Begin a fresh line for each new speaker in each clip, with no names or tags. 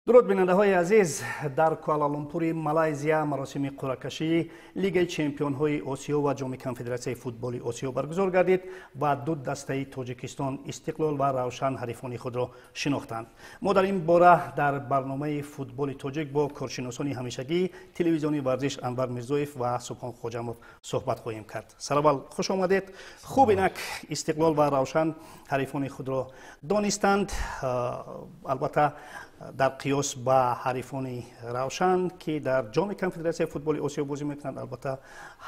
Дуруд, бинандаҳои азиз. Дар Куалалумпури Малайзия маросими қуръакашии Лигаи чемпионҳои Осиё ва Ҷоми Конфедератсияи футболи Осиё баргузор гардид ва ду дастаи Тоҷикистон, Истиқлол ва Равшан, ҳарифони худро шинохтанд. Мо дар ин бора дар барномаи «Футболи тоҷик» бо коршиносони ҳамешагии телевизиони Варзиш, Анвар Мирзоев ва Субҳон Хоҷамов, суҳбат хоҳем кард. Сараввал хуш омадед. Хуб, инак Истиқлол ва Равшан ҳарифони худро донистанд. Албатта, дар қиёс ба ҳарифони Равшан, ки дар Ҷоми Конфедератсияи футболи Осиё бозӣ мекунанд, албатта,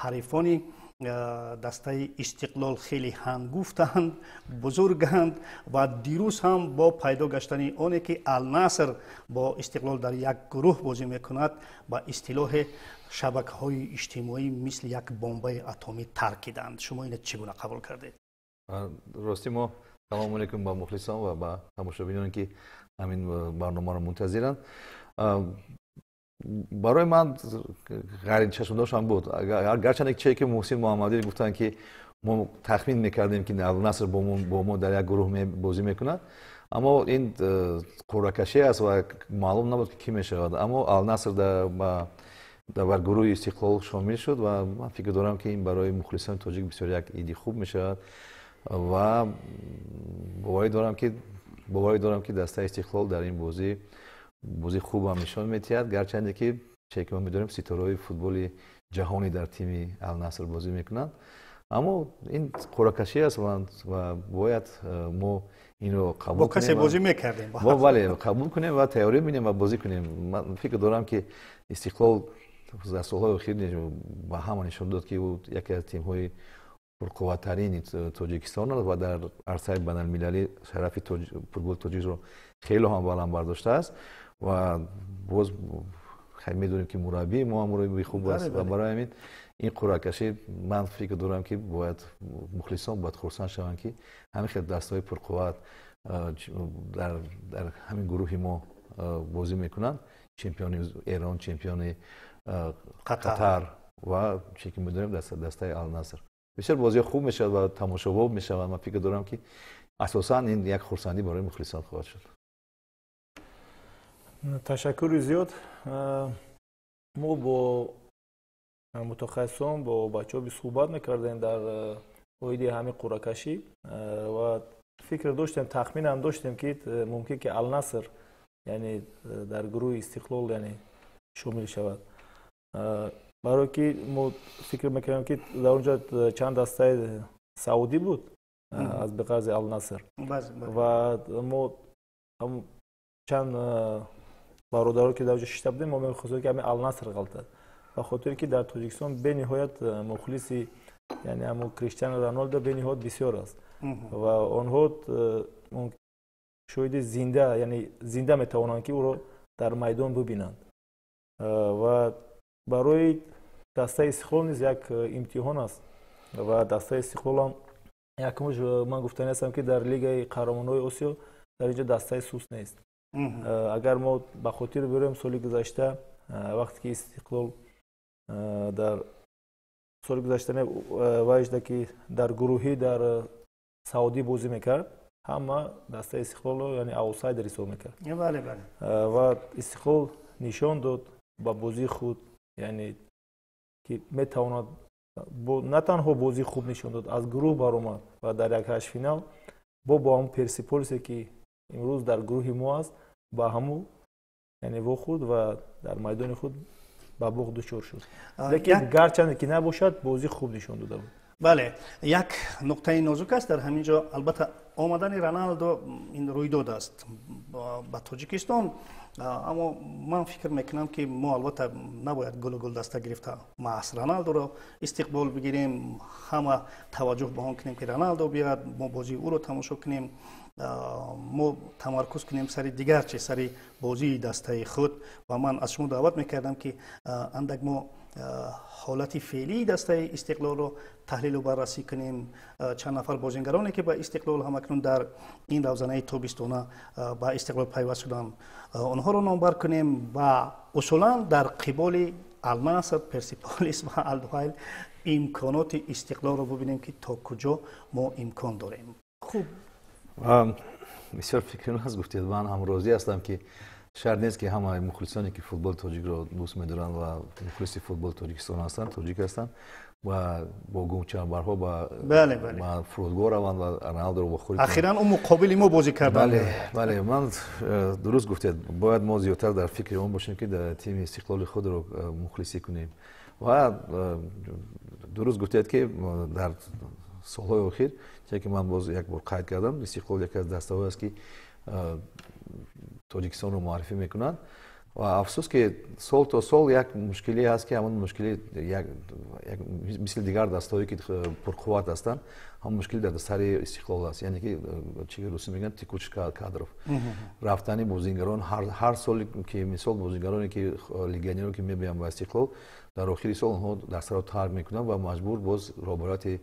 ҳарифони дастаи Истиқлол хеле ҳангуфтанд, бузурганд. Ва дирӯз ҳам бо пайдо гаштани оне ки Алнаср бо Истиқлол дар як гурӯҳ бозӣ мекунад, ба истилоҳи шабакаҳои иҷтимоӣ мисли як бомбаи атомӣ таркиданд. Шумо ина чӣ гуна қабул кардед?
Рости, мо салому алейкум ба мухлисон ва ба тамошобиноне, ки ҳамин барномаро мунтазиранд. Барои ман ғайричашмдоштам буд, гарчанде чие ки Муҳсин Муҳаммадӣ гуфтанд, ки мо тахмин мекардем, ки Алнаср бо мо дар як гурӯҳ бозӣ мекунад, аммо ин қуръакашӣ аст ва маълум набуд, ки кӣ мешавад. Аммо Алнаср дар гурӯҳи Истиқлол шомил шуд ва ман фикр дорам, ки ин барои мухлисони тоҷик бисёр як иди хуб мешавад ва боварӣ дорам, ки дастаи Истиқлол дар ин бозӣ бозии хубам нишон медиҳад, гарчанде ки чие ки мо медонем, ситораҳои футболи ҷаҳонӣ дар тими Алнаср бозӣ мекунанд. Аммо ин қуръакашӣ аст ва бояд мо инро қабул
бо касе бозӣ мекардем.
Бале, қабул кунем ва тайёрӣ бинем ва бозӣ кунем. Ман фикр дорам, ки Истиқлол дар солҳои охир ба ҳама нишон дод, ки ӯ яке аз тимҳои пурқувваттарини Тоҷикистон аст ва дар арсаи байналмилалӣ шарафи футболи тоҷикро хеле ҳам баланд бардоштааст. Ва боз медонем, ки мураббии мо ҳам мураббии хуб аст ва барои ҳамин ин қуръакашӣ, ман фикр дорам, ки бояд мухлисон бояд хурсанд шаванд, ки ҳамин хел дастаҳои пурқувват дар ҳамин гурӯҳи мо бозӣ мекунанд: чемпиони Эрон, чемпиони Қатар ва чӣ ки медонем, дастаи Алнаср. Бисёр бозиҳо хуб мешавад ва тамошобоб мешавад. Ман фикр дорам, ки асосан ин як хурсандӣ барои мухлисон хоҳад шуд.
Ташаккури зиёд. Мо бо мутахассисон, бо бачаҳо суҳбат мекардем дар оиди ҳамин қуръакашӣ ва фикр доштем, тахминам доштем, ки мумкин ки Алнаср, яъне, дар гурӯҳи Истиқлол, яъне, шомил шавад, барое ки мо фикр мекардем, ки дар он ҷо чанд дастаи саудӣ буд аз биғарзи Алнаср. Ва мо чанд бародаро, ки дар он ҷо шишта будем, мо мехостем, ки ҳамин Алнаср ғалтад, ба хотире ки дар Тоҷикистон бениҳоят мухлиси, яъне, ҳамун Криштиану Роналдо бениҳоят бисёр аст ва онҳо шоҳиди зинда, яъне зинда метавонанд, ки ӯро дар майдон бибинанд. Ва барои дастаи Истиқлол низ як имтиҳон аст. Ва дастаи Истиқлолам якумш ман гуфтани ҳастам, ки дар Лигаи қаҳрамонҳои Осиё дар инҷо дастаи суст нест. Агар мо ба хотир биёрем, соли гузашта, вақте ки Истиқлол дар соли гузашта вайжда, ки дар гурӯҳӣ дар Саудӣ бозӣ мекард, ҳама дастаи Истиқлолро, яъне, аутсайдер ҳисоб мекард. Ва Истиқлол нишон дод ба бозии худ, яъне, ки метавонад. На танҳо бозии хуб нишон дод, аз гурӯҳ баромад ва дар як ҳаштфинал бо ҳамун Персиполисе, ки имрӯз дар гурӯҳи мо аст, ба ҳамун, яъне, вохӯрд ва дар майдони худ ба бохт дучор шуд, лекин гарчанде ки набошад, бозии хуб нишон дода буд.
Бале, як нуқтаи нозук аст дар ҳамин ҷо. Албатта, омадани Роналдо ин рӯйдод аст ба Тоҷикистон, аммо ман фикр мекунам, ки мо, албатта, набояд гулу гулдаста гирифта маҳз Роналдоро истиқбол бигирем, ҳама таваҷҷӯҳ ба он кунем, ки Роналдо биёяд, мо бозии ӯро тамошо кунем. Мо тамаркуз кунем сари дигар чиз, сари бозии дастаи худ. Ва ман аз шумо даъват мекардам, ки андак мо ҳолати феълии дастаи Истиқлолро таҳлилу баррасӣ кунем, чанд нафар бозингароне, ки ба Истиқлол ҳамакнун дар ин равзанаи тобистона ба Истиқлол пайваст шуданд, онҳоро номбар кунем ва усулан дар қиболи Алнаср, Персиполис ва Алдуҳайл имконоти Истиқлолро бубинем, ки то куҷо мо имкон дорем. Хуб.
Бисёр фикри нағз гуфтед. Ман ҳам розӣ ҳастам, ки Шарт нест, ки ҳама мухлисоне, ки футболи тоҷикро дӯст медоранд ва мухлиси футболи Тоҷикистон ҳастанд, тоҷик ҳастанд ва бо гумчанбарҳо ба фурудгоҳ раванд ва Роналдоро вохӯрӣ.
Ахиран ӯ муқобили мо бозӣ карданд.
Бале, бале, ман дуруст гуфтед, бояд мо зиёдтар дар фикри он бошем, ки дар тими Истиқлоли худро мухлисӣ кунем. Ва дуруст гуфтед, ки дар солҳои охир, чунки ман боз як бор қайд кардам, Истиқлол яке аз дастаҳое аст, ки Тоҷикистонро муаррифӣ мекунанд. Ва афсӯс, ки сол то сол як мушкиле ҳаст, ки ҳамон мушкили мисли дигар дастаҳое, ки пурқувват ҳастанд, ҳамон мушкил дар сари Истиқлол аст, яъне ки чи русӣ мегӯянд, текучка кадров, рафтани бозингарон ҳар соли, ки мисол бозингароне, ки легионерро, ки мебиёянд ба Истиқлол, дар охири сол онҳо дастаро тарк мекунанд ва маҷбур боз роҳбарияти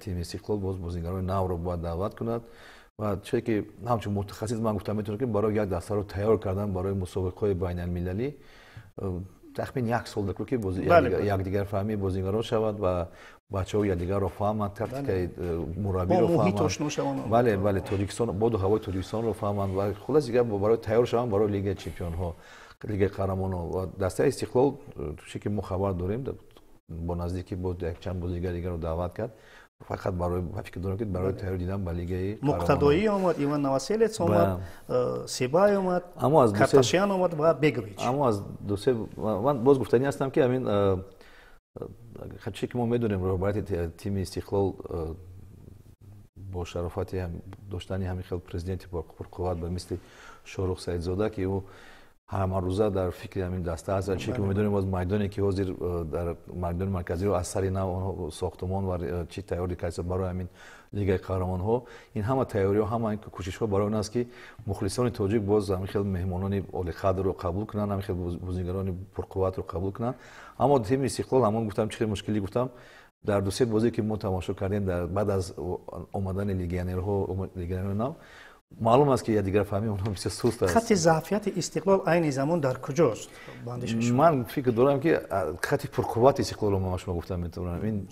тими Истиқлол боз бозингарони навро бояд даъват кунад. Ва чизе ки ҳамчун мутахассис ман гуфтам метавонам, ки барои як дастаро тайёр кардан барои мусобиқаҳои байналмилалӣ тахмин як сол дакор, ки якдигарфаҳмии бозингарон шавад ва бачаҳо якдигарро фаҳманд, тактикаи мураббиро фаҳманд, бале, бале, Тоҷикистон, боду ҳавои Тоҷикистонро фаҳманд ва хулос дигар барои тайёр шаванд барои Лигаи чемпионҳо, Лигаи қаҳрамонҳо. Ва дастаи Истиқлол, чизе ки мо хабар дорем, бо наздикӣ бо якчанд бозигари дигарро даъват кард, фақат барои, фикр дорам, ки барои тайёр дидан ба лигаи.
Муқтадоӣ омад, Иван Новоселец омад, Себай омад, Карташян омад ва Бегович.
Аммо аз дусе ман боз гуфтанӣ ҳастам, ки ҳамин чизе ки мо медонем, роҳбарияти тими Истиқлол бо шарофати доштани ҳамин хел президенти пурқувват ба мисли Шоҳрух Саидзода, ки ӯ ҳамарӯза дар фикри ҳамин даста аст. Чизе ки мо медонем, боз майдоне, ки ҳозир дар майдони марказиро аз сари нав онҳо сохтумон ва чӣ тайёрӣ карда барои ҳамин Лигаи қаҳрамонҳо, ин ҳама тайёриҳо, ҳама ин кӯшишҳо барои он аст, ки мухлисони тоҷик боз ҳамин хел меҳмонони олиқадрро қабул кунанд, ҳамин хел бозигарони пурқувватро қабул кунанд. Аммо тими Истиқлол, ҳамон гуфтам, чӣ хел мушкилӣ гуфтам, дар дусе бозие, ки мо тамошо кардем баъд аз омадани легионерҳо, легионерҳои нав, маълум аст, ки якдигарфаҳмии онҳо бисёр суст аст.
Хати заъфияти Истиқлол айни замон дар куҷост?
Ман фикр дорам, ки хати пурқуввати Истиқлолро ман шумо гуфтам метавонам. Ин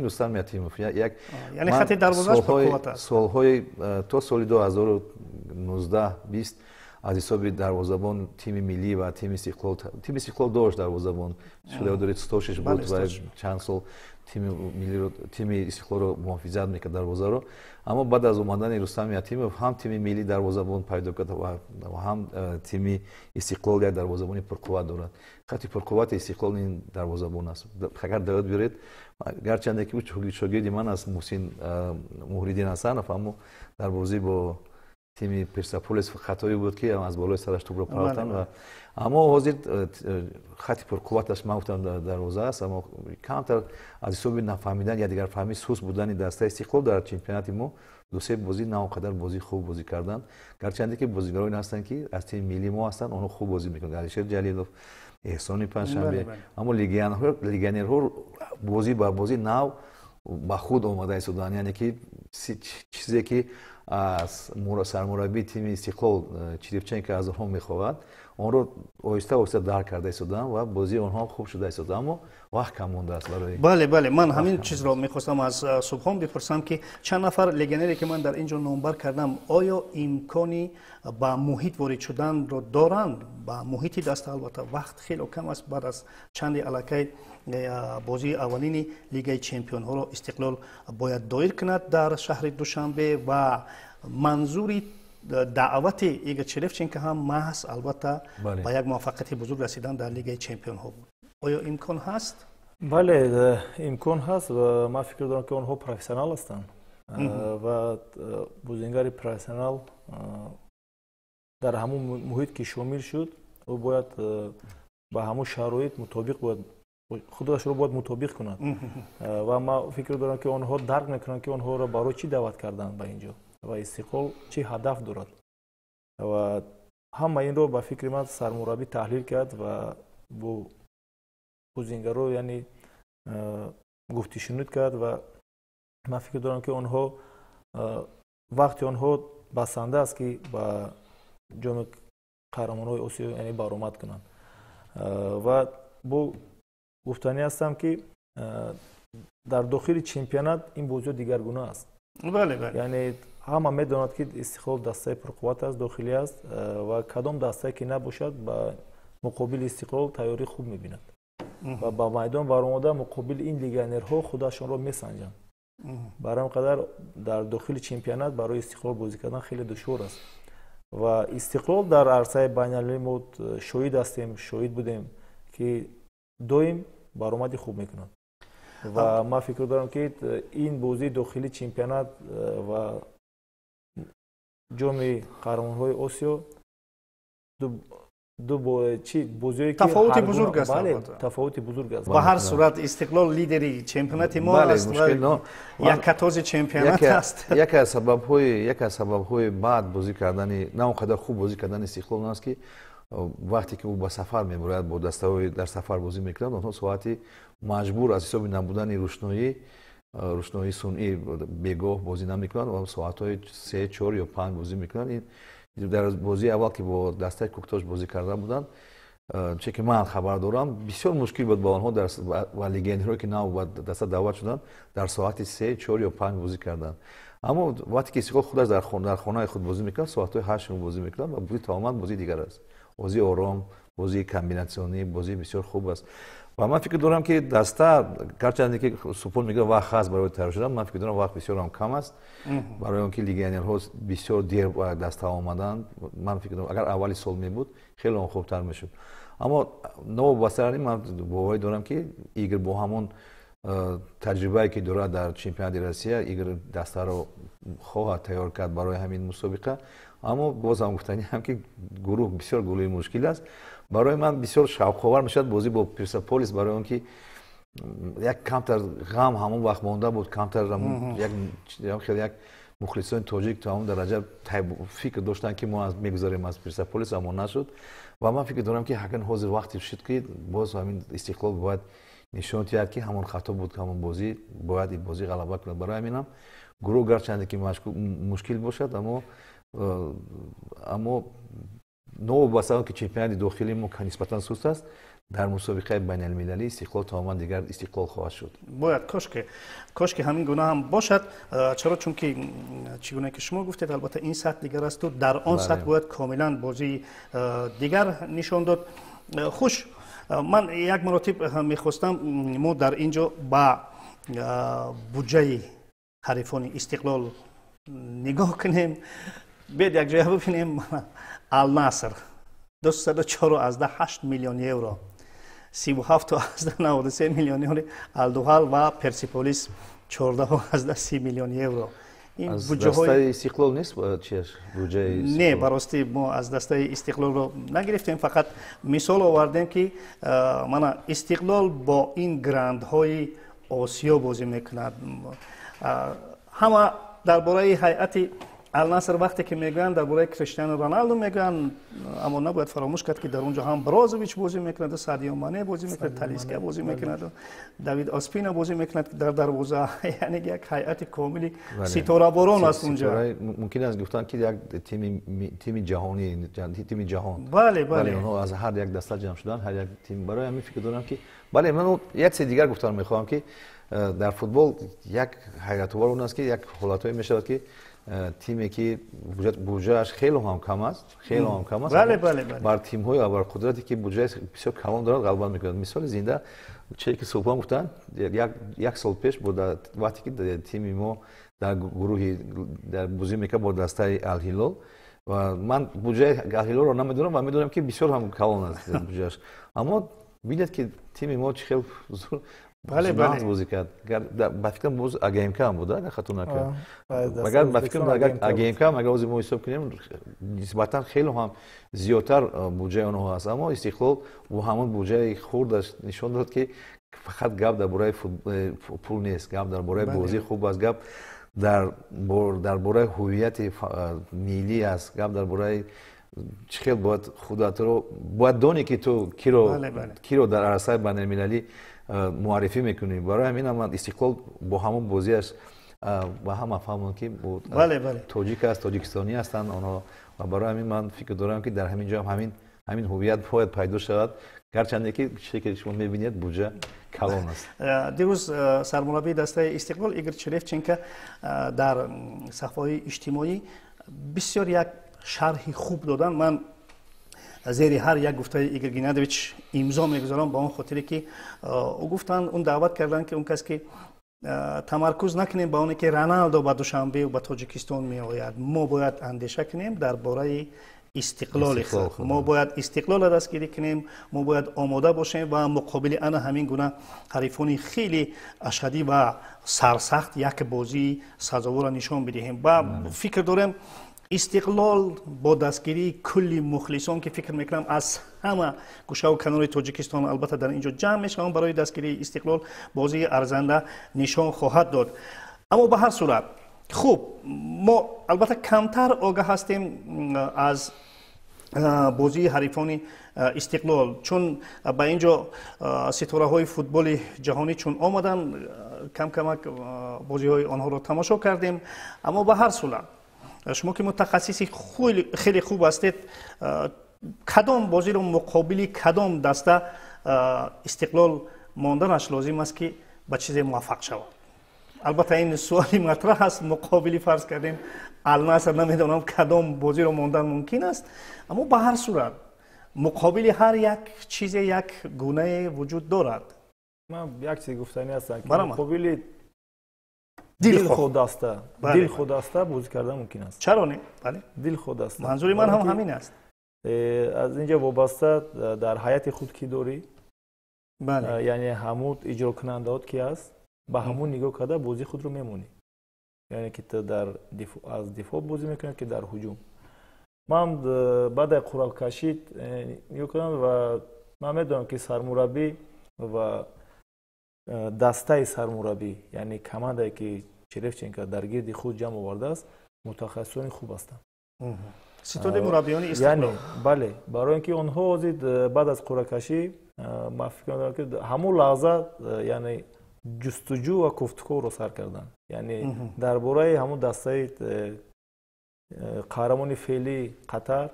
Рустам Ятимов як.
Яъне хати дарвозааш пурқувват аст.
Солҳои то соли 2019-20 аз ҳисоби дарвозабон тими миллӣ ва тими Истиқлол, тими Истиқлол дошт дарвозабон, шуда доред, Стошиш буд ва чанд сол тими миллиро, тими Истиқлолро муҳофизат мекард, дарвозаро. Аммо баъд аз омадани Рустам Ятимов ҳам тими миллӣ дарвозабон пайдо кард ва ҳам тими Истиқлол як дарвозабони пурқувват дорад. Хати пурқуввати Истиқлол ин дарвозабон аст. Агар даёд биёред, гарчанде ки ӯ шогирди ман аст, Муҳсин Муҳриддин Ҳасанов, аммо дар бозӣ бо тими Персеполис хатое буд, ки аз болои сараш тӯбро партофтанд. Аммо ҳозир хати пурқувваташ, ман гуфтам, дарвоза аст. Аммо камтар аз ҳисоби нафаҳмидан, якдигарфаҳмӣ, суст будани дастаи Истиқлол дар чемпионати мо дусе бозӣ на он қадар бозии хуб бозӣ карданд, гарчанде ки бозигароне ҳастанд, ки аз тими миллии мо ҳастанд, онҳо хуб бозӣ мекунанд, Алишер Ҷалилов, Эҳсони Панҷшанбе. Аммо легионерҳо бозӣ ба бозӣ нав ба худ омада истоданд, яъне ки чизе, ки сармураббии тими Истиқлол Черевченко аз онҳо мехоҳад, онро оҳиста оҳиста дарк карда истоданд ва бозии онҳо хуб шуда истода, аммо вақт кам мондааст барои.
Бале, бале, ман ҳамин чизро мехостам аз Субҳон бипурсам, ки чанд нафар легионере, ки ман дар ин ҷо номбар кардам, оё имкони ба муҳит ворид шуданро доранд, ба муҳити даста? Албатта, вақт хело кам аст. Баъд аз чанде аллакай бозии аввалини Лигаи чемпионҳоро Истиқлол бояд доир кунад дар шаҳри Душанбе ва манзури даъвати Игор Черевченко ҳам маҳз, албатта, ба як муваффақияти бузург расидан дар Лигаи чемпионҳо буд. Оё имкон ҳаст?
Бале, имкон ҳаст ва ман фикр дорам, ки онҳо профессионал ҳастанд ва бозингари профессионал дар ҳамон муҳит, ки шомил шуд, ӯ бояд ба ҳамон шароит мутобиқ, бояд худашро бояд мутобиқ кунад. Ва ман фикр дорам, ки онҳо дарк мекунанд, ки онҳоро барои чӣ даъват карданд ба ин ҷо ва Истиқлол чӣ ҳадаф дорад. Ва ҳама инро, ба фикри ман, сармураббӣ таҳлил кард ва бо бозингаро, яъне, гуфтушунуд кард. Ва ман фикр дорам, ки онҳо вақти онҳо басанда аст, ки ба Ҷоми қаҳрамонҳои Осиё, яъне, баромад кунанд. Ва бо гуфтанӣ ҳастам, ки дар дохили чемпионат ин бозиҳо дигаргуна аст.
Бале, бале.
Яъне Ҳама медонад, ки Истиқлол дастаи пурқувват аст, дохилӣ аст ва кадом дастае ки набошад, ба муқобили Истиқлол тайёрӣ хуб мебинад ва ба майдон баромада муқобили ин легионерҳо худашонро месанҷанд. Бар ҳамин қадар дар дохили чемпионат барои Истиқлол бозӣ кардан хеле душвор аст. Ва Истиқлол дар арсаи байналмилалӣ мо шоҳид ҳастем, шоҳид будем, ки доим баромади хуб мекунад. Ва ман фикр дорам, ки ин бозии дохили чемпионат ва Ҷоми қаҳрамонҳои Осиё ду чи бозиҳое ки
тафовути бузург аст.
Бале, тафовути бузург аст.
Ба ҳар сурат, Истиқлол лидери чемпионати мо аст ва яккатози чемпионат аст.
Яке аз сабабҳои баъд бозӣ кардани, на он қадар хуб бозӣ кардани Истиқлол он аст, ки вақте ки ӯ ба сафар мебарояд, бо дастаҳои дар сафар бозӣ мекунад, онҳо соати маҷбур аз ҳисоби набудани рӯшноии сунъӣ бегоҳ бозӣ намекунанд ва соатҳои 3, 4 ё 5 бозӣ мекунанд. Ин дар бозии аввал, ки бо дастаи Куктош бозӣ карда буданд, че ки ман хабар дорам, бисёр мушкил буд ба онҳо ва легионерҳое, ки нав ба даста даъват шуданд, дар соати 3, 4 ё 5 бозӣ карданд. Аммо вақте ки Истиқлол худаш дар хонаи худ бозӣ мекунад, соатҳои 8 бозӣ мекунад ва бозӣ тамоман бозии дигар аст, бозии ором, бозии комбинатсионӣ, бозии бисёр хуб аст. Ва ман фикр дорам, ки даста, гарчанде ки Супон мегӯяд, вақт ҳаст барои тайёр шудан, ман фикр дорам, вақт бисёрам кам аст, барои он ки легионерҳо бисёр дер ба даста омаданд. Ман фикр дорам, агар аввали сол мебуд, хеле он хубтар мешуд. Аммо новобаста ин, ман боварӣ дорам, ки Игор бо ҳамон таҷрибае, ки дорад дар чемпионати Россия, Игор дастаро хоҳад тайёр кард барои ҳамин мусобиқа. Аммо боз ҳам гуфтаниам, ки гурӯҳ бисёр гурӯҳи мушкил аст. Барои ман бисёр шавқовар мешавад бозӣ бо Персеполис, барои он ки як камтар ғам ҳамон вақт монда буд, камтар хеле як мухлисони тоҷик то ҳамон дараҷа фикр доштанд, ки мо мегузарем аз Персеполис, аммо нашуд. Ва ман фикр дорам, ки ҳакан ҳозир вақте шуд, ки боз ҳамин Истиқлол бояд нишон диҳад, ки ҳамон хато буд, ҳамон бозӣ, бояд ин бозӣ ғалаба кунад. Барои ҳаминам гурӯҳ гарчанде ки мушкил бошад, аммо новобаста он ки чемпионати дохилии мо нисбатан суст аст, дар мусобиқаи байналмилалӣ Истиқлол тамоман дигар Истиқлол хоҳад шуд.
Бояд, кошки ҳамин гуна ҳам бошад. Чаро? Чунки чӣ гуна ки шумо гуфтед, албатта, ин сатҳ дигар асту дар он сатҳ бояд комилан бозии дигар нишон дод. Хуш, ман як маротиб мехостам мо дар ин ҷо ба буҷаи ҳарифони Истиқлол нигоҳ кунем. Биёед, якҷоя бибинем. Алнаср 204,8 миллион евро, 37,93 миллион евро Алдуҳал ва Персиполис 14,30 миллион евро.
Ин буҷаҳои Истиқлол нест чиаш буҷаи?
Не, ба ростӣ, мо аз дастаи Истиқлолро нагирифтем, фақат мисол овардем, ки мана Истиқлол бо ин грандҳои Осиё бозӣ мекунад. Ҳама дар бораи ҳайати Алнаср вақте ки мегӯянд, дар бораи Криштиану Роналду мегӯянд, аммо набояд фаромӯш кард, ки дар он ҷо ҳам Брозович бозӣ мекунад, Садио Мане бозӣ мекунад, Талиска бозӣ мекунад, Давид Оспина бозӣ мекунад дар дарвоза, яъне як ҳайати комили ситораборон аст унҷо.
Мумкин аст гуфтан, ки як тими ҷаҳонӣ, тими ҷаҳон.
Бале.
Онҳо аз ҳар як даста ҷамъ шуданд, ҳар як тим. Барои ҳамин фикр дорам, ки бале, ман як чизи дигар гуфтан мехоҳам, ки дар футбол як ҳайратовар он аст, ки як ҳолатҳое мешавад, ки тиме, ки буҷааш хело ҳам кам аст, хело ҳам кам аст, бар тимҳои абарқудрате, ки буҷаи бисёр калон дорад, ғалаба мекунад. Мисоли зинда, чизе ки Султон гуфтанд, як сол пеш буд, вақте ки тими мо дар гурӯҳи дар бозӣ мекард бо дастаи Алҳилол. Ва ман буҷаи Алҳилолро намедонам ва медонам, ки бисёр ҳам калон аст буҷааш, аммо бинед, ки тими мо чӣ хел
Бале.
бозӣ кард. Ба фикрам, боз АГМК ҳам буд, агар хато накардам. Агар ба фикрам, агар АГМК ҳам, агар ҳозир мо ҳисоб кунем, нисбатан хеле ҳам зиёдтар буҷаи онҳо ҳаст, аммо Истиқлол бо ҳамон буҷаи хурдаш нишон дод, ки фақат гап дар бораи пул нест, гап дар бораи бозии хуб аст, гап дар бораи ҳуввияти миллӣ аст, гап дар бораи чӣ хел бояд худатро бояд донӣ, ки ту киро дар арсаи байналмилалӣ муаррифӣ мекунӣ. Барои ҳамин ам Истиқлол бо ҳамон бозиаш ба ҳама фаҳмонд, ки тоҷик аст, тоҷикистонӣ ҳастанд онҳо. Ва барои ҳамин ман фикр дорам, ки дар ҳамин ҷо ҳам ҳамин. Ҳамин ҳувият бояд пайдо шавад, гарчанде ки чизе ки шумо мебинед, буҷа калон аст.
Дирӯз сармураббии дастаи Истиқлол Игор Черевченко дар саҳифаҳои иҷтимоӣ бисёр як шарҳи хуб доданд. Ман зери ҳар як гуфтаи Игор Геннадьевич имзо мегузорам, ба он хотире ки ӯ гуфтанд, он даъват карданд, ки он кас ки тамаркуз накунем ба оне ки Роналдо ба Душанбе ба Тоҷикистон меояд, мо бояд андеша кунем дар бораи истиқлоли худ, мо бояд истиқлолро дастгирӣ кунем, мо бояд омода бошем ва муқобили ана ҳамин гуна ҳарифони хеле ашадӣ ва сарсахт як бозии сазоворро нишон бидиҳем. Ва фикр дорем, Истиқлол бо дастгирии кулли мухлисон, ки фикр мекунам, аз ҳама гӯшаву канори Тоҷикистон албатта дар ин ҷо ҷамъ мешаванд барои дастгирии Истиқлол, бозии арзанда нишон хоҳад дод. Аммо ба ҳар сурат, хуб, мо албатта камтар огаҳ ҳастем аз бозии ҳарифони Истиқлол, чун ба ин ҷо ситораҳои футболи ҷаҳонӣ чун омаданд, кам камак бозиҳои онҳоро тамошо кардем. Аммо ба ҳар сурат, шумо ки мутахассиси хеле хуб ҳастед, кадом бозиро муқобили кадом даста Истиқлол монданаш лозим аст, ки ба чизе муваффақ шавад? Албатта, ин суоли матраҳ аст. Муқобили, фарз кардем, Алнаср, намедонам, кадом бозиро мондан мумкин аст, аммо ба ҳар сурат муқобили ҳар як чизе як гунае вуҷуд дорад.
Ман як чиз гуфтанӣ ҳастам, ки муқобили дилхоҳ даста бозӣ кардан мумкин аст.
Чаро не? Бале.
Дилхоҳ даста.
Манзури ман ҳам ҳамин аст.
Аз инҷа вобаста дар ҳайати худ кӣ дорӣ, яъне ҳамун иҷрокунандаот ки аст, ба ҳамун нигоҳ карда бозии худро мемонӣ, яъне ки ту дар аз дифоъ бозӣ мекунӣ, ки дар ҳуҷум. Ман баъд аз қуръакашӣ нигоҳ кардам ва ман медонам, ки сармураббӣ ва дастаи сармураббӣ, яъне командае ки Черевченко дар гирди худ ҷамъ овардааст, мутахассисони хуб ҳастанд.
Ситоди мураббиёни Истиқлол.
Бале, барои ин ки онҳо ҳозир баъд аз қуръакашӣ, ман фикр мекунам, ки ҳамон лаҳза, яъне ҷустуҷӯ ва кофтуковро сар карданд, яъне дар бораи ҳамон дастаи қаҳрамони феълии Қатар,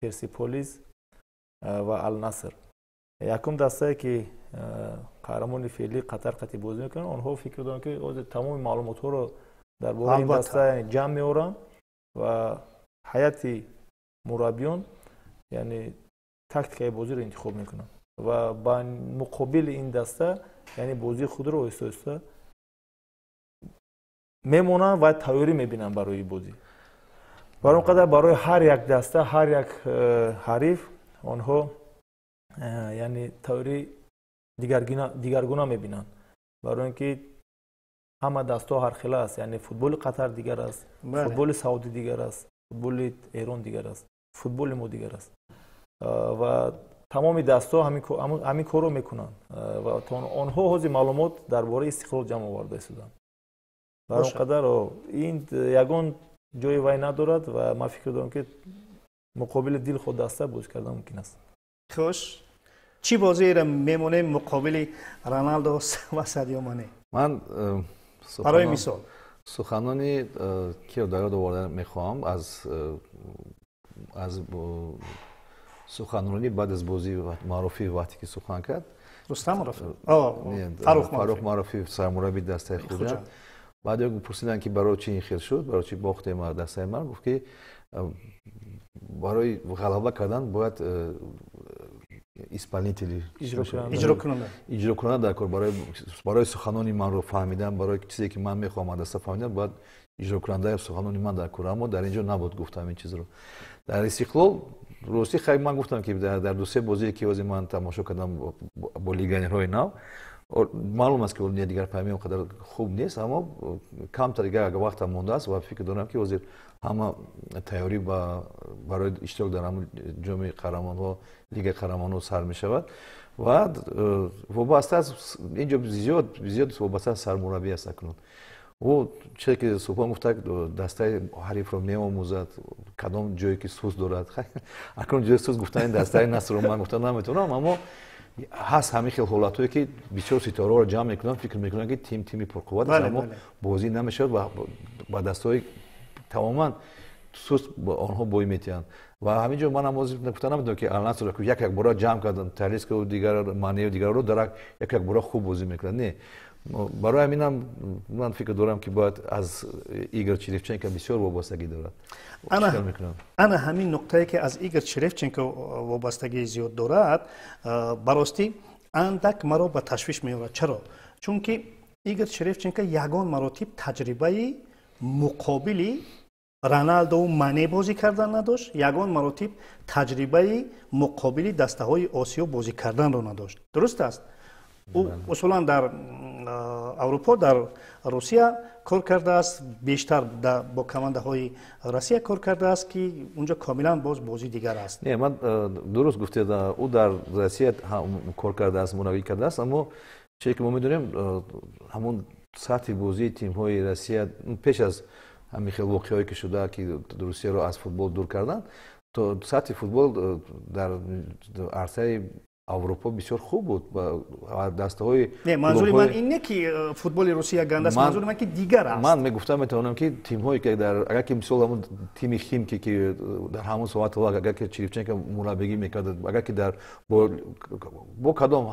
Персиполис ва Алнаср. Якум дастае ки қаҳрамони феълии Қатар қати бозӣ мекунанд, онҳо фикр доранд, ки ҳозир тамоми маълумотҳоро дар бораи ин даста ҷамъ меоранд ва ҳайати мураббиён, яъне тактикаи бозиро интихоб мекунанд ва ба муқобили ин даста, яъне бозии худро оҳиста оҳиста мемонанд ва тайёрӣ мебинанд барои бозӣ. Барои он қадар барои ҳар як даста, ҳар як ҳариф онҳо яъне тайёрӣ дигаргуна мебинанд, барои ин ки ҳама дастҳо ҳархела аст. Яъне футболи Қатар дигар аст, футболи Саудӣ дигар аст, футболи Эрон дигар аст, футболи мо дигар аст ва тамоми дастҳо ҳамин корро мекунанд ва онҳо ҳозир маълумот дар бораи Истиқлол ҷамъ оварда истоданд. Барои он қадар ин ягон ҷои вай надорад ва ман фикр дорам, ки муқобили дилхоҳ даста бозӣ кардан мумкин аст.
Хуш, чӣ бозиеро мемонем муқобили Роналдо ва Садио Мане?
Ман
барои мисол.
Суханони киро дар ёд оварда мехоҳам аз суханронӣ баъд аз бозии Маъруфӣ, вақте ки сухан кард.
Рустам?
Фаррух Маъруфӣ, сармурабби дастаи Хуҷанд. Баъд ё пурсиданд, ки барои чӣ ин хел шуд, барои чӣ бохтем дастаи ман. Гуфт, ки барои ғалаба кардан бояд исполнители, иҷрокунанда дар кор. Барои суханони манро фаҳмидан, барои чизе ки ман мехоҳам аз даста фаҳмидан, бояд иҷрокунандаи суханони ман дар кор. Аммо дар ин ҷо набуд, гуфтам ин чизро. Дар Истиқлол, ростӣ, хай, ман гуфтам, ки дар дусе бозие ки ҳозир ман тамошо кардам бо легионерҳои нав, маълум аст, ки дигар фаҳми он қадар хуб нест, аммо камтар дигар вақтам мондааст ва фикр дорам, ки ҳозир ҳама тайёрӣ барои иштирок дар ҳамн ҷоми қаҳрамонҳо, Лигаи қаҳрамонҳо сар мешавад ва вобаста аз инҷо зиёд зиёд вобаста аз сармураббӣ аст. Акнун ӯ, чизе ки Субҳон гуфта, дастаи ҳарифро меомӯзад, кадом ҷое ки суст дорад. Акнун ҷои суст гуфтани дастаи Насрро ман гуфта наметавонам, аммо ҳаст ҳамин хел ҳолатҳое, ки бисёр ситораҳоро ҷамъ мекунанд, фикр мекунанд, ки тим тими пурқувват аст, аммо бозӣ намешавад ва ба дастҳои тамоман суст онҳо бой метиҳанд. Ва ҳамин ҷо ман ҳам гуфта наметавонам, ки Алнаср як як бора ҷамъ кардан Талискау дигар Манею дигарро дар як як бора хуб бозӣ мекунад. Не, барои ҳаминам ман фикр дорам, ки бояд аз Игор Черевченко бисёр вобастагӣ дорад.
Ана ҳамин нуқтае, ки аз Игор Черевченко вобастагии зиёд дорад, баростӣ андак маро ба ташвиш меорад. Чаро? Чунки Игор Черевченко ягон маротиб таҷрибаи муқобили Роналдову Мане бозӣ кардан надошт, ягон маротиб таҷрибаи муқобили дастаҳои Осиё бозӣ карданро надошт. Дуруст аст? Ӯ усулан дар Аврупо, дар Русия кор кардааст, бештар бо командаҳои Россия кор кардааст, ки унҷо комилан боз бозӣ дигар аст.
Не, ман дуруст гуфтед, ӯ дар Россия кор кардааст, мураббӣ кардааст, аммо чизе ки мо медонем, ҳамон сатҳи бозии тимҳои Россия пеш аз ҳамин хел воқеаҳое ки шуда, ки Русияро аз футбол дур карданд, то сатҳи футбол дар арсаи Аврупо бисёр хуб буд. Дастаҳои
Не, манзури ман ин не, ки футболи Русия ганд аст, манзури ман ки дигар аст.
Ман мегуфтам метавонам, ки тимҳое ки дар агар ки мисол ҳамон тими Химки, ки дар ҳамон соат агар ки Черевченко мураббигӣ мекард, агар ки дар бо кадом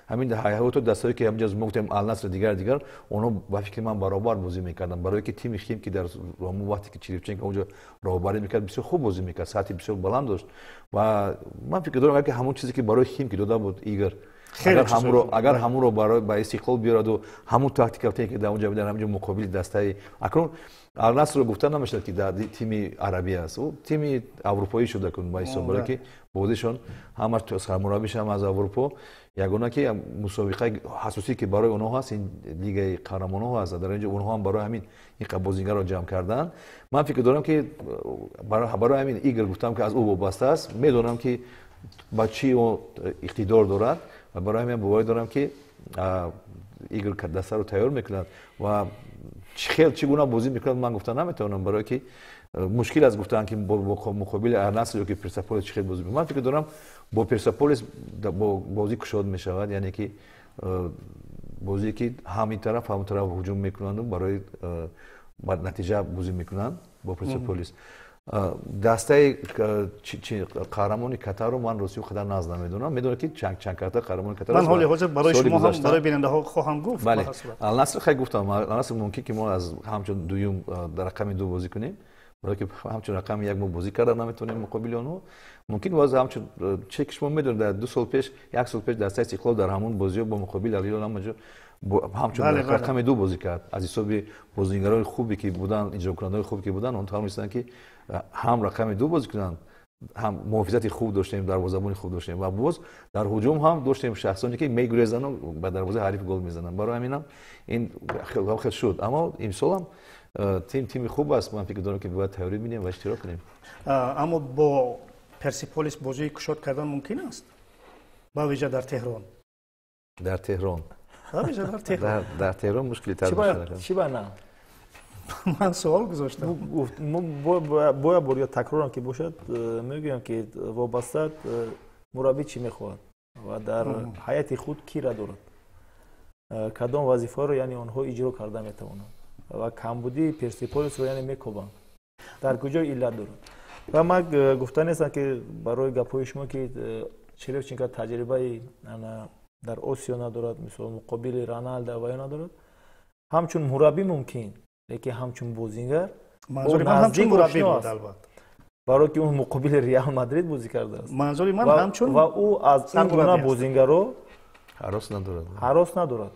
ҳамин ҳайҳото дастаҳое ки ҳаминҷо мо гуфтем, Алнаср, дигар дигар, онҳо ба фикри ман баробар бозӣ мекарданд, барое ки тими Химки дар ҳамон вақте ки Черевченко онҷо роҳбарӣ мекард, бисёр хуб бозӣ мекард, сатҳи бисёр баланд дошт. Ва ман фикр дорам, агар ки ҳамон чизе ки барои Химки дода буд Игор, агар ҳамонро барои ба Истиқлол биёраду ҳамон тактика ки дар онҷа дар ҳаминҷо муқобили дастаи акнун Алнасрро гуфта намешавад, ки дар тими арабӣ аст, ӯ тими аврупоӣ шуда кун ба ҳисоб, барое ки бозишон ҳама сармураббиш ҳам аз Аврупо. Ягона ки мусобиқаи ҳасосӣ ки барои онҳо ҳаст, ин Лигаи қаҳрамонҳо ҳаст. Дар инҷо онҳо ҳам барои ҳамин ин бозигарро ҷамъ карданд. Ман фикр дорам, ки барои ҳамин Игор гуфтам, ки аз ӯ вобаста аст. Медонам, ки ба чӣ ӯ иқтидор дорад, ва барои ҳамин боварӣ дорам, ки Игор дастаро тайёр мекунад ва хел чӣ гуна бозӣ мекунад, ман гуфта наметавонам, барое ки мушкил аст гуфтан, ки муқобили Алнаср ё ки Персеполис чӣ хел бозӣ. Ман фикр дорам, бо Персеполис бозӣ кушод мешавад, яъне ки бозие ки ҳам ин тараф, ҳам он тараф ҳуҷум мекунанду барои натиҷа бозӣ мекунанд. Бо Персеполис, дастаи қаҳрамони Катарро ман рости қадар нағз намедонам. Медонам, ки чанд карта қаҳрамони Катар.
Ман ҳоли ҳозир барои шумо ҳам, барои бинандаҳо хоҳам гуфт.
Бале, Алнаср хай гуфтам, Алнаср мумкин ки мо аз ҳамчун дуюм дар рақами ду бозӣ кунем, барое ки ҳамчун рақами як мо бозӣ карда наметавонем муқобили онҳо. Мумкин боз ҳамчун че ки шумо медонед, дар 2 сол пеш, як сол пеш дастаи Истиқлол дар ҳамон бозиҳо бо муқобили Алҳилол ҳамаҷо ҳамчун рақами ду бозӣ кард. Аз ҳисоби бозигарони хубе ки буданд, иҷрокунандаҳои хубе ки буданд, он тавонистанд, ки ҳам рақами ду бозӣ кунанд, ҳам муҳофизати хуб доштем, дарвозабони хуб доштем ва боз дар ҳуҷум ҳам доштем шахсоне, ки мегурезану ба дарвозаи ҳариф гол мезананд. Барои ҳаминам ин хел шуд. Аммо имсолам тим тими хуб аст. Ман фикр дорам, ки бояд тайёрӣ бинем ва иштирок кунем.
Аммо бо Персиполис бозии кушод кардан мумкин аст, ба вижа дар Теҳрон?
Дар Теҳрон.
Ба вижа дар Теҳрон.
Дар Теҳрон мушкилитар.
Чӣ ба на?
Ман суол гузоштам.
Бояд бор такрорам ки бошад, мегӯям, ки вобаста мураббӣ чӣ мехоҳад ва дар ҳайати худ кира дорад, кадом вазифаро, яъне онҳо иҷро карда метавонанд ва камбудии Персиполисро, яъне мекобанд, дар куҷо иллат дорад. Ва ман гуфта нестам, ки барои гапҳои шумо, ки Черевченко таҷрибаи дар Осиё надорад, мисол муқобили Роналдо ва ё надорад. Ҳамчун мураббӣ мумкин, лекин ҳамчун бозингар
Манзури ман ҳамчун мураббӣ буд, албатта.
Барое ки ӯ муқобили Реал Мадрид бозӣ кардааст.
Манзури ман ҳамчун
ва ӯ аз ин гуна бозингаро
ҳарос надорад.
Ҳарос надорад,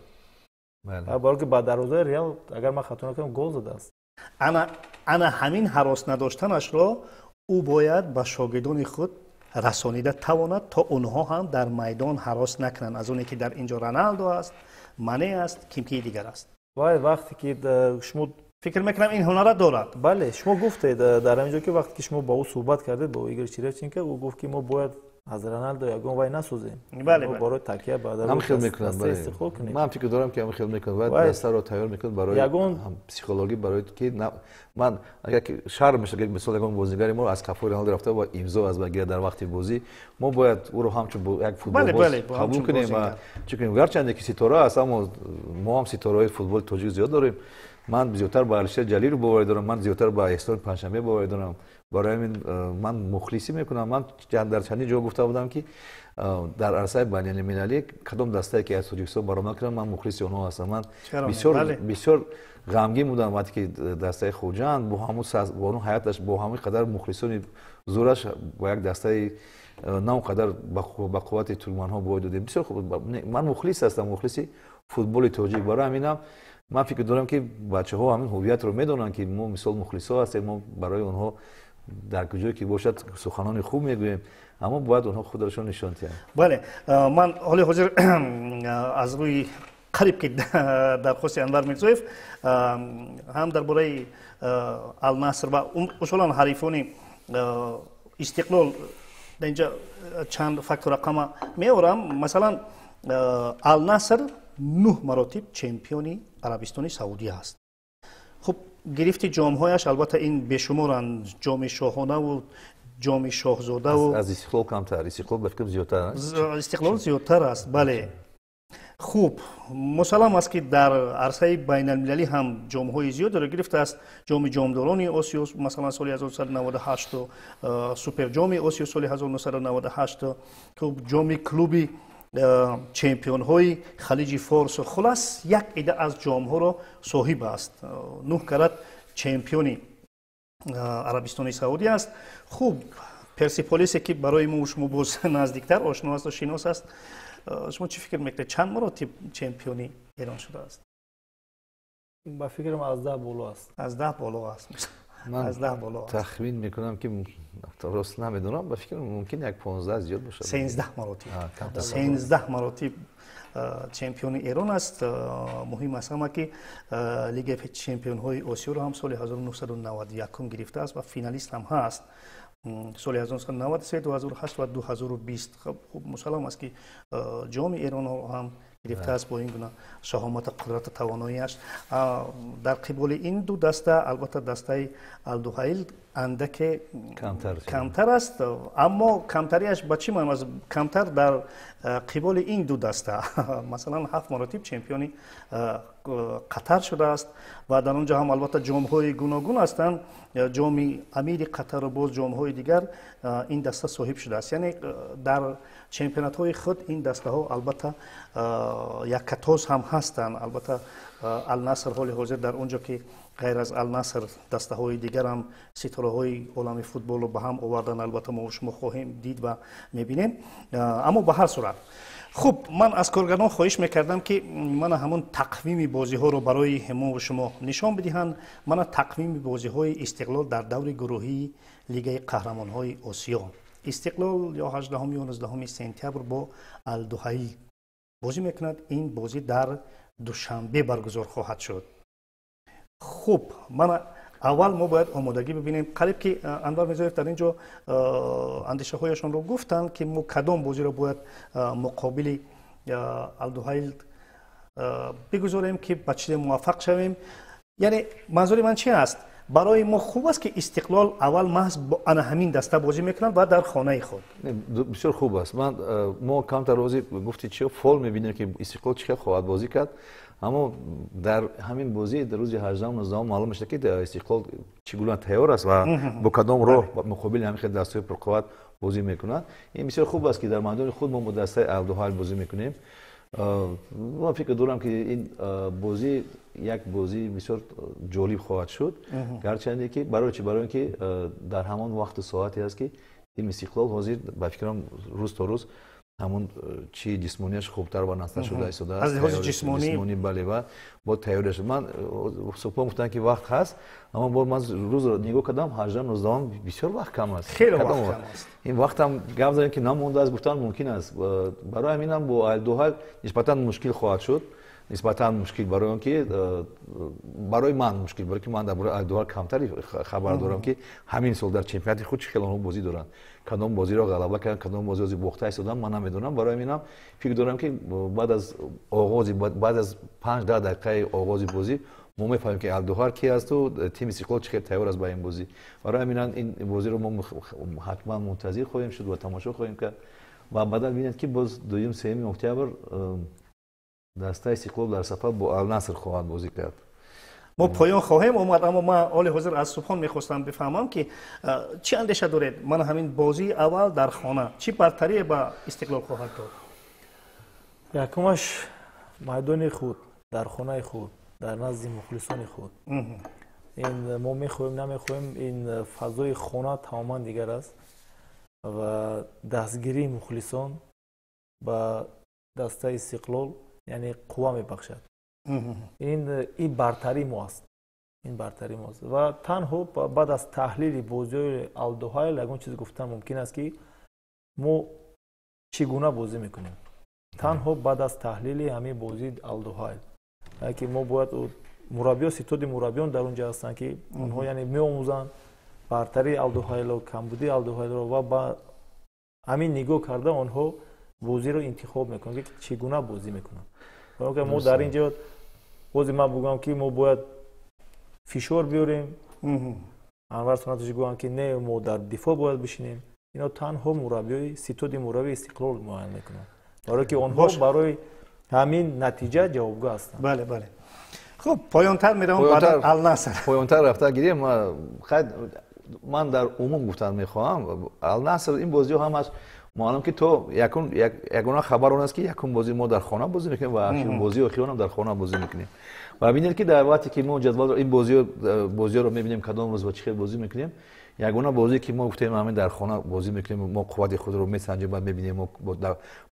барое ки ба дарвозаи Реал, агар ман хато накунам, гол задааст.
Ана ҳамин ҳарос надоштанашро ӯ бояд ба шогирдони худ расонида тавонад, то онҳо ҳам дар майдон ҳарос накунанд аз оне ки дар ин ҷо Роналдо аст, Мане аст, кимкии дигар аст.
Вай вақте ки шумо
Фикр мекунам, ин ҳунара дорад.
Бале, шумо гуфтед дар ҳамин ҷо, ки вақте ки шумо бо ӯ суҳбат кардед, бо Игор Черевченко, ӯ гуфт, ки мо бояд аз Роналдо ягон вай насозем, барои такя ба
ҳам хел мекунад. Ман фикр дорам, ки ҳам хел мекунад ва дастаро тайёр мекунад барои психологӣ, барои ки ман агар шарм мешавад, мисол ягон бозигари мо аз қафои Роналдо рафта ва имзо аз ба гирад дар вақти бозӣ, мо бояд ӯро ҳамчун як футболбоз қабул кунем ва чӣ кунем. Гарчанде ки ситора аст, аммо мо ҳам ситораҳои футболи тоҷик зиёд дорем. Ман зиёдтар ба Алишер Ҷалилов боварӣ дорам, ман зиёдтар ба Эҳсон Панҷшанбе боварӣ дорам. Барои ҳамин ман мухлисӣ мекунам. Ман дар чандин ҷо гуфта будам, ки дар арсаи байналмилалӣ кадом дастае ки аз Тоҷикистон баромад кунам, ман мухлиси онҳо ҳастам. Ман бисёр бисёр ғамгин будам, вақте ки дастаи Хуҷанд бо ҳамун бо он ҳаяташ, бо ҳамин қадар мухлисони зӯраш бо як дастаи на он қадар ба қуввати туркманҳо бой додем. Бисёр хуб, ман мухлис ҳастам, мухлиси футболи тоҷик. Барои ҳаминам ман фикр дорам, ки бачаҳо ҳамин ҳувиятро медонанд, ки мо мисол мухлисҳо ҳастем, мо барои онҳо дар куҷое ки бошад суханони хуб мегӯем, аммо бояд онҳо худашон нишон диҳанд.
Бале, ман ҳоли ҳозир аз рӯи қариб ки дархости Анвар Мирзоев ҳам дар бораи Алнаср ва усулан ҳарифони Истиқлол дар инҷа чанд факту рақама меорам. Масалан, Алнаср нӯҳ маротиб чемпиони Арабистони Саудӣ аст. Хуб, гирифти ҷомҳояш албатта ин бешуморанд: ҷоми шоҳонаву ҷоми шоҳзодаву.
Аз Истиқлол камтар, Истиқлол ба фикрам зиёдтар.
Истиқлол зиёдтар аст, бале. Хуб, мусаллам аст, ки дар арсаи байналмилалӣ ҳам ҷомҳои зиёдеро гирифтааст: ҷоми ҷомдорони Осиё, масалан, соли 1998, суперҷоми Осиё соли 1998, хуб, ҷоми клуби чемпионҳои Халиҷи Форс. Хулас, як ида аз ҷомҳоро соҳиб аст, нӯҳ карат чемпиони Арабистони Саудӣ аст. Хуб, Персиполисе, ки барои мо шумо боз наздиктар ошно асту шинос аст, шумо чӣ фикр мекунед, чанд маротиб чемпиони Эрон шудааст?
Ба фикрам, аз 10 боло аст.
Аз 10 боло аст, аз 10 боло аст.
Тахмин мекунам, ки рост намедонам, ба фикрам, мумкин як 15 зиёд бошад.
13 маротиб, 13 маротиб чемпиони Эрон аст. Муҳим аст ҳама, ки Лигаи чемпионҳои Осиёро ҳам соли 1991 гирифтааст ва финалист ҳам ҳаст соли 1993, 2008 ва 2020. Хуб, мусаллам аст, ки ҷоми Эронро ҳам гирифтааст. Бо ин гуна шаҳомату қудрату тавоноиаш дар қиболи ин ду даста, албатта, дастаи Алдуҳаил андаке камтар аст, аммо камтариаш ба чӣ маъно аст? Камтар дар қиболи ин ду даста, масалан, ҳафт маротиб чемпиони Қатар шудааст ва дар он ҷо ҳам албатта ҷомҳои гуногун ҳастанд: ҷоми амири Қатару боз ҷомҳои дигар ин даста соҳиб шудааст. Яъне дар чемпионатҳои худ ин дастаҳо албатта яккатоз ҳам ҳастанд. Албатта, Алнаср ҳоли ҳозир дар он ҷо, ки ғайр аз Алнаср дастаҳои дигарам ситораҳои олами футболро ба ҳам овардан, албатта мо шумо хоҳем дид ва мебинем. Аммо ба ҳар сурат, хуб, ман аз коргардон хоҳиш мекардам, ки мана ҳамон тақвими бозиҳоро барои мо шумо нишон бидиҳанд. Мана тақвими бозиҳои Истиқлол дар даври гурӯҳии Лигаи қаҳрамонҳои Осиё. Истиқлол ё 18 ё 19 сентябр бо Алдуҳаил бозӣ мекунад. Ин бозӣ дар Душанбе баргузор хоҳад шуд. Хуб, мана аввал мо бояд омодагӣ бибинем. Қариб ки Анвар Мирзоев дар ин ҷо андешаҳояшонро гуфтанд, ки мо кадом бозиро бояд муқобили Алдуҳайл бигузорем, ки ба чизе муваффақ шавем. Яъне манзури ман чи аст? Барои мо хуб аст, ки Истиқлол аввал маҳз бо ана ҳамин даста бозӣ мекунад ва дар хонаи худ.
Бисёр хуб аст. Ман мо камтар рӯзи гуфти чи фол мебинем, ки Истиқлол чӣ хел хоҳад бозӣ кард, аммо дар ҳамин бозӣ дар рӯзи 18, 19 маълум мешавад, ки Истиқлол чӣ гуна тайёр аст ва бо кадом роҳ муқобили ҳамин хел дастаҳои пурқувват бозӣ мекунад. Ин бисёр хуб аст, ки дар майдони худ мо бо дастаи Алдуҳайл бозӣ мекунем. Ман фикр дорам, ки ин бозӣ як бозии бисёр ҷолиб хоҳад шуд. Гарчанде ки барои чи? Барои он ки дар ҳамон вақту соате аст, ки тими Истиқлол ҳозир, ба фикрам, рӯз то рӯз ҳамон чи ҷисмонияш хубтар ва наста шуда истодааст.
Аз лиҳози ҷисмонӣ.
Бале, ва бо тайёрияш. Ман субҳон гуфтам, ки вақт ҳаст, аммо бо ман рӯзро нигоҳ кардам, 18, 19 бисёр вақт кам аст.
Хеле вақт кам аст.
Ин вақтам гап задем, ки намондааст, гуфтан мумкин аст. Барои ҳаминам бо Алдуҳал нисбатан мушкил хоҳад шуд, нисбатан мушкил, барои он ки барои ман мушкил, барои ки ман дар бораи Алдуҳал камтари хабар дорам, ки ҳамин сол дар чемпионати худ чӣ хел онҳо бозӣ доранд, кадом бозиро ғалаба карданд, кадом бозиро бохта истоданд, ман намедонам. Барои ҳаминам фикр дорам, ки баъд аз оғози, баъд аз 5-10 дақиқаи оғози бозӣ мо мефаҳмем, ки Алдуҳар ки асту тими Истиқлол чӣ хел тайёр аст ба ин бозӣ. Барои ҳаминам ин бозиро мо ҳатман мунтазир хоҳем шуд ва тамошо хоҳем кард. Ва баъдан бинед, ки боз 2, 3 октябр дастаи Истиқлол дар сафар бо Алнаср хоҳад бозӣ кард.
Мо поён хоҳем омад, аммо ман оли ҳозир аз Субҳон мехостам бифаҳмам, ки чӣ андеша доред? Ман ҳамин бозии аввал дар хона чӣ бартарие ба Истиқлол хоҳад дод?
Якумаш, майдони худ, дар хонаи худ, дар назди мухлисони худ. Ин мо мехоҳем, намехоҳем, ин фазои хона тамоман дигар аст ва дастгирии мухлисон ба дастаи Истиқлол, яъне, қувва мебахшад. Ин бартарии мо аст, ин бартарии мо аст. Ва танҳо баъд аз таҳлили бозиҳои Алдуҳайл ягон чиз гуфтан мумкин аст, ки мо чӣ гуна бозӣ мекунем. Танҳо баъд аз таҳлили ҳамин бозии Алдуҳайл, ки мо бояд мураббиё, ситоди мураббиён дар он ҷо ҳастанд, ки онҳо, яъне, меомӯзанд бартарии Алдуҳайло, камбудии Алдуҳайлро ва ба ҳамин нигоҳ карда онҳо бозиро интихоб мекунанд, ки чӣ гуна бозӣ мекунанд. Мо дар ин ҷо бози ман бугӯям, ки мо бояд фишор биёрем, Анвар Сунатович гӯянд, ки не, мо дар дифоъ бояд бишинем. Ино танҳо мураббиёи, ситоди мураббии Истиқлол муайян мекунанд, барое ки онҳо барои ҳамин натиҷа ҷавобгӯ ҳастанд.
Бале, хуб, поёнтар меравам, баъдан Алнаср.
Поёнтар рафта гирем. Ман дар умум гуфтан мехоҳам, Алнаср, ин бозиҳо ҳамаш маълум, ки то якун ягона хабар он аст, ки якум бозӣ мо дар хона бозӣ мекунем ва бозии охиронам дар хона бозӣ мекунем. Ва бинед, ки дар вақте ки мо ҷадвалро, ин бозиҳоро мебинем, кадом рӯз ва чӣ хел бозӣ мекунем, ягона бозие, ки мо гуфтем, ҳамин дар хона бозӣ мекунем, мо қуввати худро месанҷем, баъд мебинем мо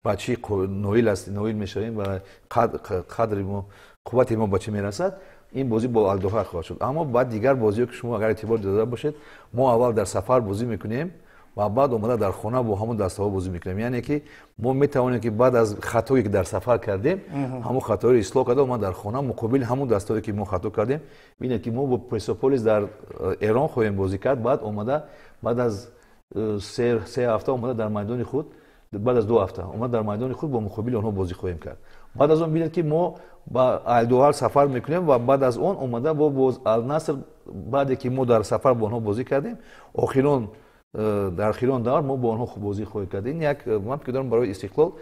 ба чӣ ноил аст, ноил мешавем ва қадри мо, қуввати мо ба чӣ мерасад. Ин бозӣ бо Алдуҳайл хоҳад шуд. Аммо баъд дигар бозиҳо, ки шумо агар эътибор дода бошед, мо аввал дар сафар бозӣ мекунем ва баъд омада дар хона бо ҳамон дастаҳо бозӣ мекунем. Яъне ки мо метавонем, ки баъд аз хатое, ки дар сафар кардем, ҳамон хаторо ислоҳ карда, ма дар хона муқобили ҳамон дастаҳое, ки мо хато кардем. Бинед, ки мо бо Персополис дар Эрон хоҳем бозӣ кард, баъд омада, баъд аз 3 ҳафта омада дар майдони худ, баъд аз 2 ҳафта омада дар майдони худ бо муқобили онҳо бозӣ хоҳем кард. Баъд аз он бинед, ки мо ба Алдуҳайл сафар мекунем ва баъд аз он омада бо боз Алнаср, баъде ки мо дар сафар бо онҳо бозӣ кардем, охирон дар охирон давр мо бо онҳо бозӣ хоҳем кард. Ин як, ман фикр дорам, барои Истиқлол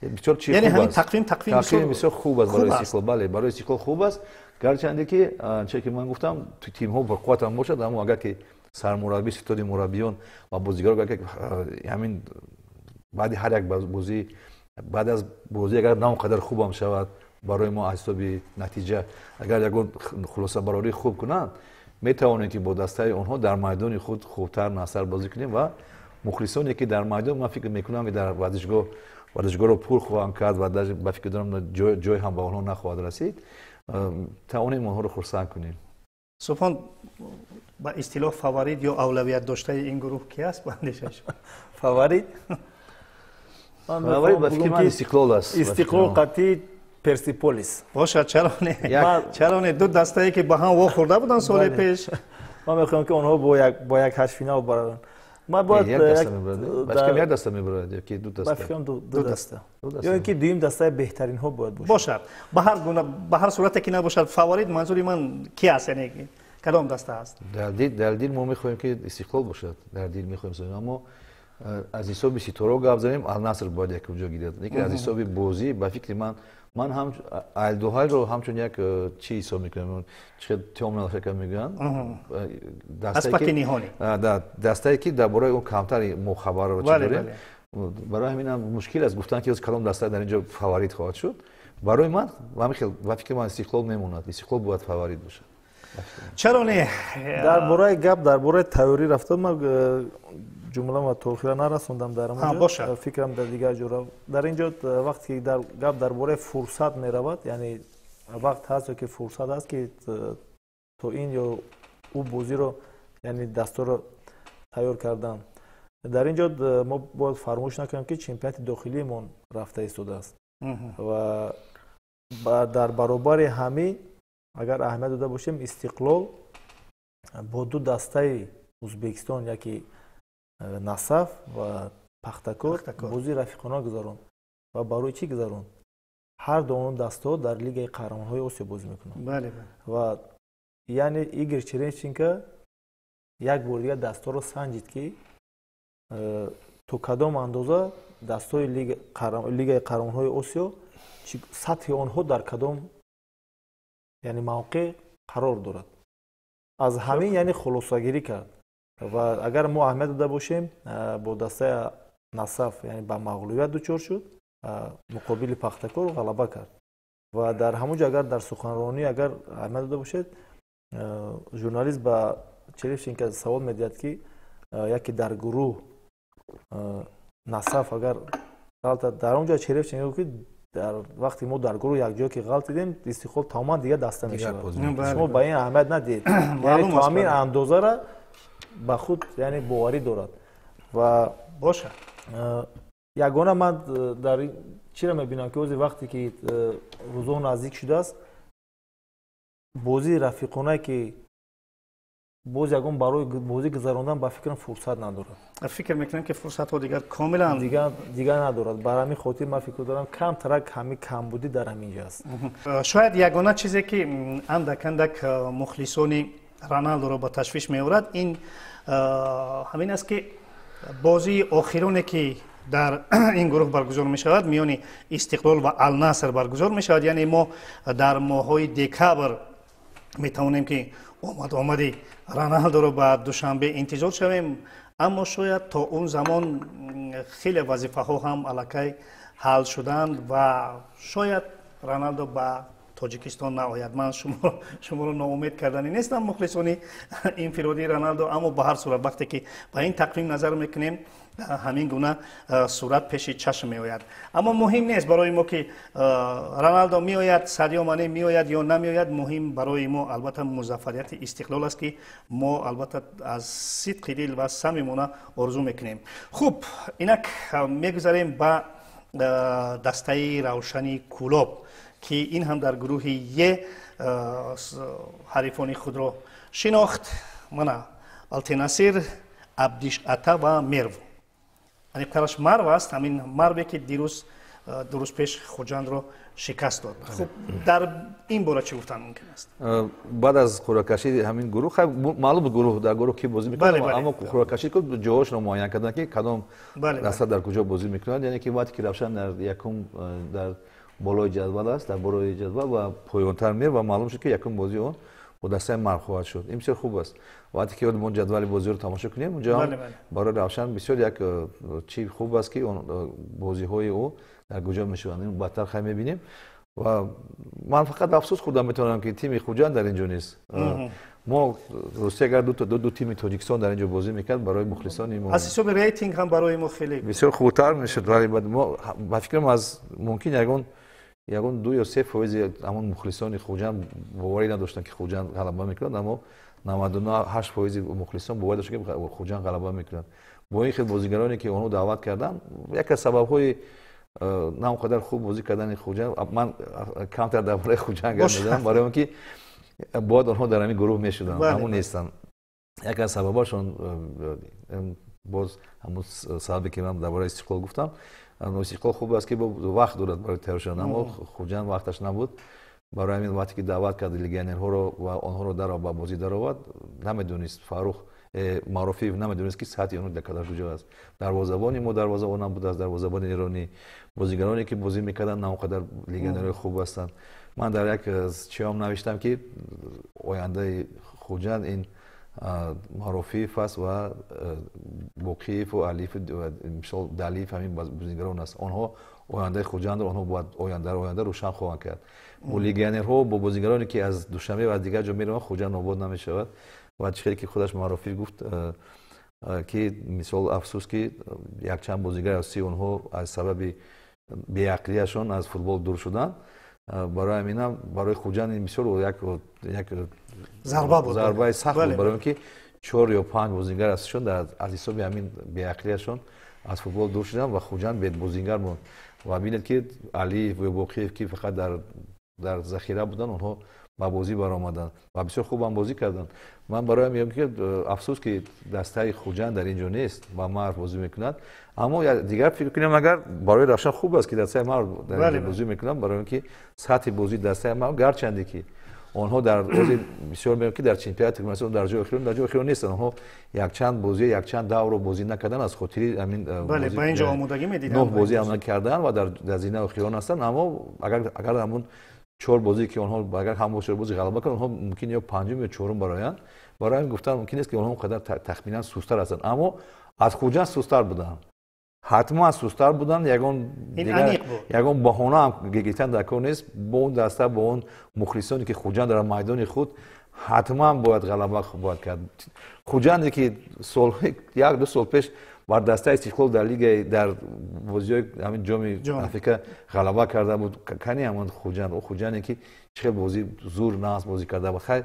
бисёр чи
хуб аст. Тақвим
бисёр хуб аст барои Истиқлол. Бале, барои Истиқлол хуб аст, гарчанде ки, че ки ман гуфтам, тимҳо барқувват ҳам бошад, аммо агар ки сармураббӣ, ситоди мураббиён ва бозигарон агар ҳамин баъди ҳар як бозӣ, баъд аз бозӣ агар на он қадар хубам шавад барои мо аз ҳисоби натиҷа, агар ягон хулосабарории хуб кунанд, метавонем, ки бо дастаи онҳо дар майдони худ хубтар насар бозӣ кунем ва мухлисоне, ки дар майдон, ман фикр мекунам, ки дар варзишгоҳ варзишгоҳро пур хоҳанд кард ва ба фикр дорам, ҷой ҳам ба онҳо нахоҳад расид, тавонем онҳоро хурсанд кунем.
Субҳон, ба истилоҳ фаворит ё авлавият доштаи ин гурӯҳ ки аст, ба андешаи шумо?
Фаворит?
Фаворит, ба фикри ман, Истиқлол аст.
Истиқлол қатъи Персиполис.
Бошад, чаро не, чаро не? Ду дастае, ки ба ҳам вохӯрда буданд соли пеш.
Ман мехоҳам, ки онҳо бо як ҳаштфинал бараванд.
Ман бояд як даста мебарад ё ки ду даста?
Ба фикрам, ду даста ё ин ки дуюм дастаи беҳтаринҳо бояд бошад.
Бошад, ба ҳар гуна, ба ҳар сурате ки набошад, фаворит манзури ман ки аст, яъне кадом даста аст?
Дар дил мо мехоҳем, ки Истиқлол бошад, дар дил мехоҳем, аммо аз ҳисоби ситорао гап занем, Алнаср бояд якум ҷо гирад. Лекин аз ҳисоби бозӣ, ба фикри ман, ман ҳам Алдуҳайлро ҳамчун як чӣ ҳисоб мекунам, чӣ тёмная лошадка мегӯянд. Дастае, ки дар бораи он камтар мо хабарро чӣ дорем. Барои ҳаминам мушкил аст гуфтан, ки кадом даста дар ин ҷо фаворит хоҳад шуд. Барои ман ҳамин хел, ба фикри ман, Истиқлол мемонад, Истиқлол бояд фаворит бошад.
Чаро не?
Дар бораи гап, дар бораи тайёрӣ рафтод, ман ҷумлама то охира нарасондам дар
ҳамонҷо,
фикрам дар дигар ҷо. Дар ин ҷо вақте ки гап дар бораи фурсат меравад, яъне вақт ҳаст ё ки фурсат ҳаст, ки то ин ё ӯ бозиро, яъне дастурро тайёр кардан. Дар ин ҷо мо бояд фаромӯш накунем, ки чемпионати дохилиимон рафта истодааст ва дар баробари ҳамин, агар аҳамият дода бошем, Истиқлол бо ду дастаи Узбекистон, яке Насаф ва Пахтакор, бозии рафиқона гузаронд. Ва барои чӣ гузаронд? Ҳар ду он дастаҳо дар Лигаи қаҳрамонҳои Осиё бозӣ мекунанд. Ва яъне Игор Черевченко як бори дигар дастаҳоро санҷид, ки то кадом андоза дастаҳои Лигаи қаҳрамонҳои Осиё, сатҳи онҳо дар кадом, яъне, мавқеъ қарор дорад. Аз ҳамин яъне хулосагирӣ кард ва агар мо аҳамият дода бошем, бо дастаи Насаф яъне ба мағлубият дучор шуд, муқобили Пахтакор ғалаба кард. Ва дар ҳамон ҷо агар дар суханронӣ агар аҳамият дода бошед, журналист ба Черевченко савол медиҳад, ки яке дар гурӯҳ Насаф агар ғалтад, дар он ҷо Черевченко гуфт, ки дар вақте мо дар гурӯҳ якҷоя ки ғалтидем, Истиқлол тамоман дигар даста мешавад. Шумо ба ин аҳамият надиҳед. Яъне то ҳамин андозара ба худ яъне боварӣ дорад. Ва
бошад.
Ягона ман дар чиро мебинам, ки ози вақте ки рӯзҳо наздик шудааст, бозии рафиқонае ки боз ягон барои бозӣ гузарондан ба фикрам фурсат надорад.
Фикр мекунам, ки фурсатҳо дигар комилан
дигар надорад. Бар ҳамин хотир ман фикр дорам, камтарак ҳамин камбудӣ дар ҳамин ҷо аст.
Шояд ягона чизе ки андак андак мухлисони Роналдоро ба ташвиш меорад, ин ҳамин аст, ки бозии охироне ки дар ин гурӯҳ баргузор мешавад, миёни Истиқлол ва Алнаср баргузор мешавад. Яъне мо дар моҳҳои декабр метавонем, ки омади Роналдоро ба Душанбе интизор шавем, аммо шояд то он замон хеле вазифаҳо ҳам аллакай ҳал шуданд ва шояд Роналдо ба Тоҷикистон наояд. Ман шуморо ноумед карданӣ нестам, мухлисони инфиродии Роналдо, аммо ба ҳар сурат вақте ки ба ин тақвим назар мекунем, ҳамин гуна сурат пеши чашм меояд. Аммо муҳим нест барои мо, ки Роналдо меояд, Садио Мане меояд ё намеояд. Муҳим барои мо албатта музаффарияти Истиқлол аст, ки мо албатта аз сидқи дил ва самимона орзу мекунем. Хуб, инак мегузарем ба дастаи Равшани Кӯлоб, ки ин ҳам дар гурӯҳи Е ҳарифони худро шинохт. Мана Алтинасир, Абдиш Ата ва Мерв. Аниқтараш Марв аст, ҳамин Марве, ки дирӯз, 2 рӯз пеш Хуҷандро шикаст дод. Хуб, дар ин бора чӣ гуфтан мумкин аст?
Баъд аз қуръакашӣ ҳамин гурӯҳ, маълум буд гурӯҳ дар гурӯҳ ки бозӣ мекунад, аммо қуръакашӣ ҷоҳошро муайян карданд, ки кадом даста дар куҷо бозӣ мекунад. Яъне ки вақте ки Равшан дар якум дар болои ҷадвал аст, дар болои ҷадвал ва поёнтар мер, ва маълум шуд, ки якум бозии он бо дастаи Марв хоҳад шуд. Ин бисёр хуб аст. Вақте ки мо ҷадвали бозиро тамошо кунем, унҷо ҳам барои Равшан бисёр як чи хуб аст, ки бозиҳои ӯ дар куҷо мешаванд. Ин баъдтар хай мебинем. Ва ман фақат афсӯс хӯрдам метавонам, ки тими Хуҷанд дар ин ҷо нест. Мо рости агар ду тими Тоҷикистон дар ин ҷо бозӣ мекард, барои мухлисони мо
аз ҳисоби рейтинг ҳам барои мо хеле
бисёр хубтар мешуд. Вале мо ба фикрам аз мумкин ягон 2 ё 3% ҳамон мухлисони Хуҷанд боварӣ надоштанд, ки Хуҷанд ғалаба мекунад, аммо 98% мухлисон боварӣ доштанд, ки Хуҷанд ғалаба мекунад. Бо ин хел бозигароне, ки онҳо даъват карданд, яке аз сабабҳои на он қадар хуб бозӣ кардани Хуҷанд, ман камтар дар бораи Хуҷанд гап мезанам, барои он ки бояд онҳо дар ҳамин гурӯҳ мешуданд, ҳамон нестанд. Яке аз сабабҳошон боз ҳамон сабабе, ки ман дар бораи Истиқлол гуфтам. Истиқлол хуб аст, ки вақт дорад барои тайёр шудан, аммо Хуҷанд вақташ набуд. Барои ҳамин вақте ки даъват кард легионерҳоро ва онҳоро ба бозӣ даровард, намедонист Фарух Маъруфиев, намедонист, ки сатҳи онҳо дар кадар куҷо аст. Дарвозабони мо дарвозабон набуд аз дарвозабони эронӣ. Бозигароне, ки бозӣ мекарданд, на он қадар легионерҳои хуб ҳастанд. Ман дар як чиҳом навиштам, ки ояндаи Хуҷанд ин Маъруфиев аст ва Боқиеву Алиев, мисол Далиев, ҳамин бозигарон аст. Онҳо ояндаи Хуҷандро, онҳо бояд оянда рӯшан хоҳанд кард. Бо легионерҳо, бо бозигароне, ки аз Душанбе ва аз дигар ҷо мераванд, Хуҷанд обод намешавад. Ва чӣ хеле ки худаш Маъруфиев гуфт, ки мисол афсӯс, ки якчанд бозигар аз онҳо аз сабаби беақлияшон аз футбол дур шуданд. Барои ҳаминам барои Хуҷанд ин бисёр як
зарба буд.
Зарбаи сахт буд, барои он ки чор ё панҷ бозингар азшон аз ҳисоби ҳамин беақлияшон аз футбол дур шуданд ва Хуҷанд бебозингар монд. Ва бинед, ки Алиев ё Боқиев, ки фақат дар захира буданд, онҳо ба бозӣ баромаданд ва бисёр хубам бозӣ карданд. Ман бароям мегӯям, ки афсӯс, ки дастаи Хуҷанд дар ин ҷо нест ва Марв бозӣ мекунад. Аммо дигар фикр кунем, агар барои Равшан хуб аст, ки дастаи Марв дар ин ҷо бозӣ мекунад, барои он ки сатҳи бозии дастаи Марв, гарчанде ки онҳо дар ози бисёр мегӯянд, ки дар чемпионати Туркманистон дар ҷои охирон нестанд, онҳо якчанд бозӣ, якчанд даврро бозӣ накарданд аз хотири ҳамин
ба ин ҷо омодагӣ медиданд.
Нӯҳ бозӣ амал карданд ва дар зинаи охирон ҳастанд. Аммо агар ҳамун 4 бозӣ ки онҳо агар ҳам бо 4 бозӣ ғалаба кунанд, онҳо мумкин ё панҷум ё чорум бароянд. Барои ҳамин гуфтан мумкин нест, ки онҳо қадар тахминан сустар ҳастанд, аммо аз Хуҷанд сустар буданд, ҳатман сустар буданд. Ягон баҳона ҳам гирифтан дар кор нест. Бо он даста, бо он мухлисоне ки Хуҷанд дар майдони худ ҳатман бояд ғалаба бояд кард. Хуҷанде ки солҳои 1-2 сол пеш бар дастаи Истиқлол дар лигаи дар бозиҳои ҳамин ҷоми Африка ғалаба карда буд, кани ҳамон Хуҷанд, о Хуҷанде ки чӣ хел бозӣ зур нағз бозӣ карда буд. Хайр,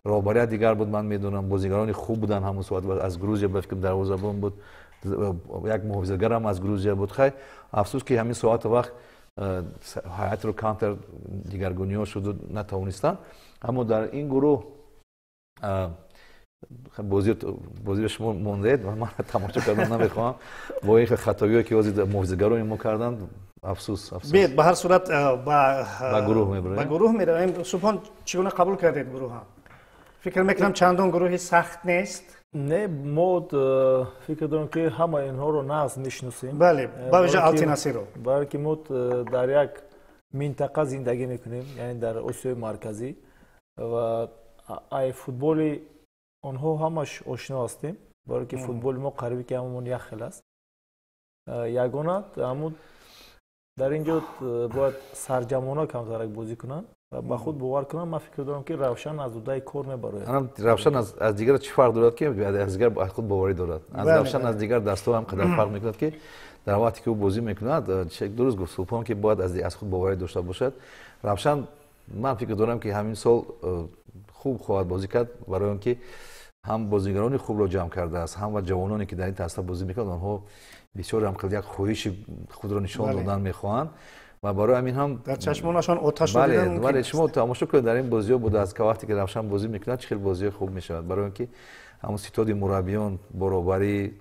роҳбарият дигар буд, ман медонам, бозигарони хуб буданд ҳамон соат. Аз Грузия ба фикр дарвозабон буд, як муҳофизатгарам аз Грузия буд. Хайр, афсӯс, ки ҳамин соату вақт ҳайатро камтар дигаргуниҳо шуду натавонистанд. Аммо дар ин гурӯҳ бозиро шумо мондаед ва ман тамошо кардан намехоҳам бо ин хатоиҳое ки ҳозир муҳофизатгарони мо карданд. Афсӯс, афсӯс.
Бед, ба ҳар сурат
ба гурӯҳ мебароем.
Ба гурӯҳ меравем. Субҳон, чӣ гуна қабул кардед гурӯҳа? Фикр мекунам, чандон гурӯҳи сахт нест.
Не, мо фикр дорем, ки ҳама инҳоро нағз мешиносем.
Бале, ба вижа Алтинасиро.
Балки ки мо дар як минтақа зиндагӣ мекунем, яъне дар Осиёи Марказӣ, ва ай футболи онҳо ҳамаш ошино ҳастем, барое ки футболи мо қариби ки ҳамамон як хел аст. Ягона ҳамун дар ин ҷо бояд сарҷамона камтарак бозӣ кунанд ва ба худ бовар кунанд. Ман фикр дорам, ки Равшан аз уҳдаи кор мебарояд.
Равшан аз дигар чӣ фарқ дорад, ки аз дигар аз худ боварӣ дорад. Аз Равшан аз дигар дастҳо ҳам қадар фарқ мекунад, ки дар вақте ки ӯ бозӣ мекунад, дуруст гуфт Субҳон, ки бояд аз худ боварӣ дошта бошад. Равшан, ман фикр дорам, ки ҳамин сол хуб хоҳад бозӣ кард, барои он ки ҳам бозигарони хубро ҷамъ кардааст, ҳам ва ҷавононе ки дар ин даста бозӣ мекунанд, онҳо бисёр ҳам як хоҳиши худро нишон додан мехоҳанд ва барои ҳамин ҳам
дар чашмонашон оташ.
Бале, шумо тамошо кунед, дар ин бозиҳо буда аст, вақте ки Равшан бозӣ мекунад, чӣ хел бозиҳои хуб мешавад, барои он ки ҳамон ситоди мураббиён баробарии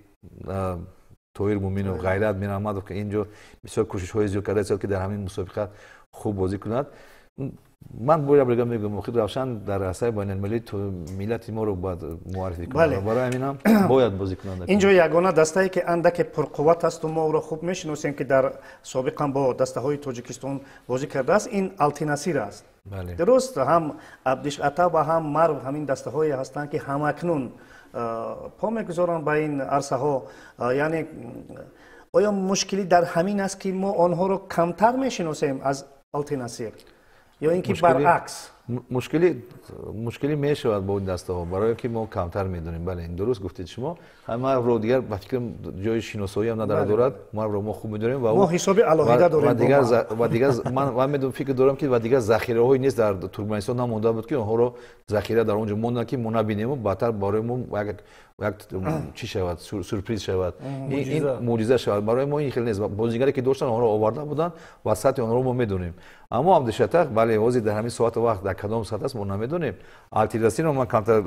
Тоҳир Муминов, Ғайрат Мираҳмадов, ки инҷо бисёр кӯшишҳои зиёд кардааст, ки дар ҳамин мусобиқа хуб бозӣ кунад. Ман бояд бигам, мегӯям, охир Равшан дар арсаи байналмилалӣ миллати моро бояд муаррифӣ кунад, барои ҳамин ҳам бояд бозӣ кунанд.
Инҷо ягона дастае ки андаке пурқувват асту мо ӯро хуб мешиносем, ки дар собиқан бо дастаҳои Тоҷикистон бозӣ кардааст, ин Алтинасир аст. Дуруст, ҳам Абдиш-Ата ва ҳам Марв ҳамин дастаҳое ҳастанд, ки ҳамакнун по мегузоранд ба ин арсаҳо. Яъне оё мушкилӣ дар ҳамин аст, ки мо онҳоро камтар мешиносем аз Алтинасир, ё ин ки баръакс?
Мушкилӣ мешавад бо ин дастаҳо, барои ки мо камтар медонем. Бале, дуруст гуфтед шумо. Марвро дигар ба фикрам ҷои шиносоиам надорад дорад. Марвро мо хуб медонем
ва мо ҳисоби алоҳида дорем.
Ва дигар ман медонам, фикр дорам, ки ва дигар захираҳое нест дар Туркманистон намонда буд, ки онҳоро захира дар он ҷо монданд, ки мо набинему баъдтар барои мо як чӣ шавад, сюрприз шавад, ин мӯъҷиза шавад. Барои мо ин хел нест. Бозигаре ки доштанд, онҳоро оварда буданд ва сатҳи онҳоро мо медонем. Аммо Абдишатақ, бале, ҳозир дар ҳамин соату вақт дар кадом сатҳ аст, мо намедонем. Алтирасино ман камтар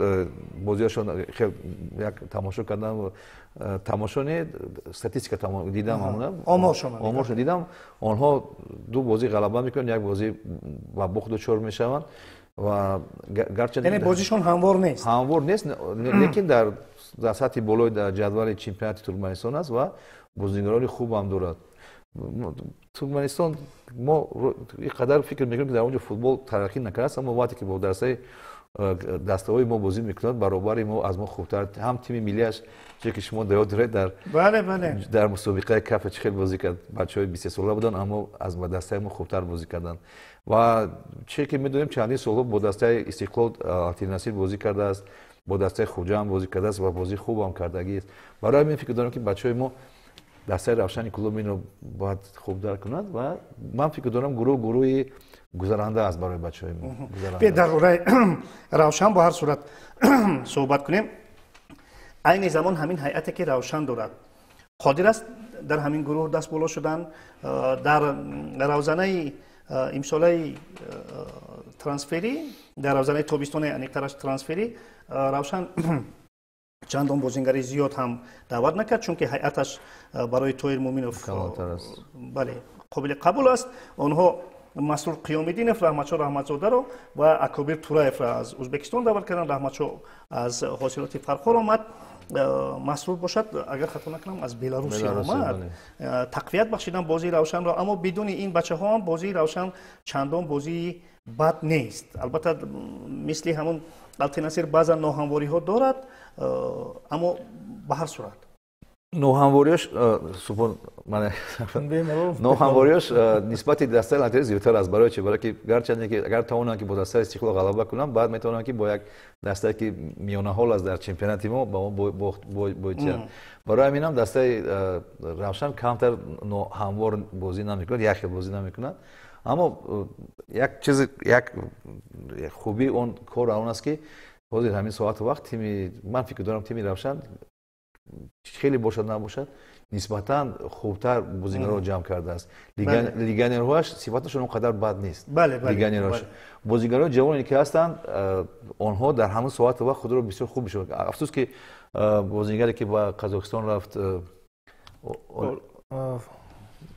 бозиҳошон як тамошо кардам, тамошо не, статистика дидам, оморшон дидам. Онҳо 2 бозӣ ғалаба мекунанд, як бозӣ ба бохт дучор мешаванд ва гарчанд
яъне бозишон ҳамвор нест.
Ҳамвор нест, лекин дар сатҳи болои дар ҷадвали чемпионати Туркманистон аст ва бозигарони хуб ҳам дорад. Туркманистон мо ин қадар фикр мекунем, ки дар он ҷо футбол тараққӣ накардааст, аммо вақте ки бо дастаҳои мо бозӣ мекунад, баробари мо, аз мо хубтар. Ҳам тими миллиаш, чизе ки шумо дар ёд доред, дар мусобиқаи кафа чӣ хел бозӣ кард. Бачаҳои 23сола буданд, аммо аз дастаи мо хубтар бозӣ карданд. Ва чизе ки медонем, чандин солҳо бо дастаи Истиқлол Алтинасир бозӣ кардааст, бо дастаи Хуҷанд бозӣ кардааст ва бозии хубам кардагист. Барои ҳамин фикр дорам, ки бачаҳои мо, дастаи Равшани клуб, инро бояд хуб дарк кунад ва ман фикр дорам, гурӯҳ гурӯҳи гузаранда аст барои бачаҳои мо.
Бе, дар бораи Равшан бо ҳар сурат суҳбат кунем. Айни замон ҳамин ҳайате ки Равшан дорад, қодир аст дар ҳамин гурӯҳ даст боло шудан? Дар равзанаи имсолаи трансферӣ, дар равзанаи тобистонаи, аниқтараш трансферӣ, Равшан чандон бозингари зиёд ҳам даъват накард, чунки ҳайаташ барои Тоҳир Муминов, бале, қобили қабул аст. Онҳо Масрур Қиёмиддинов, Раҳматшо Раҳматзодаро ва Акобир Тураевро аз Ӯзбекистон даъват карданд. Раҳматшо аз ҳосилоти Фархор омад, Масрур бошад, агар хато накунам, аз Беларусия омад. Тақвият бахшидан бозии Равшанро, аммо бидуни ин бачаҳо ҳам бозии Равшан чандон бозии бад нест. Албатта, мисли ҳамун Алтинасир баъзан ноҳамвориҳо дорад, аммо ба ҳар сурат
ноҳамвориёш, Субҳон, ноҳамвориёш нисбати дастаи Алтинасир зиёдтар аст. Барои чи? Барои ки гарчанде ки агар тавонанд, ки бо дастаи Истиқлол ғалаба кунанд, баъд метавонанд, ки бо як дастае, ки миёнаҳол аст дар чемпионати мо, ба мо бойтиянд. Барои ҳаминам дастаи Равшан камтар ноҳамвор бозӣ намекунад, як хел бозӣ намекунад. Аммо як чизи, як хубии он кор он аст, ки ҳозир ҳамин соату вақт тими, ман фикр дорам, тими Равшан хеле бошад, набошад, нисбатан хубтар бозигарро ҷамъ кардааст. Легионерҳояш сифаташон он қадар бад нест. Легионерҳош, бозигарои ҷавоне, ки ҳастанд, онҳо дар ҳамон соату вақт худро бисёр хуб нишон. Афсӯс, ки бозигаре, ки ба Қазоқистон рафт,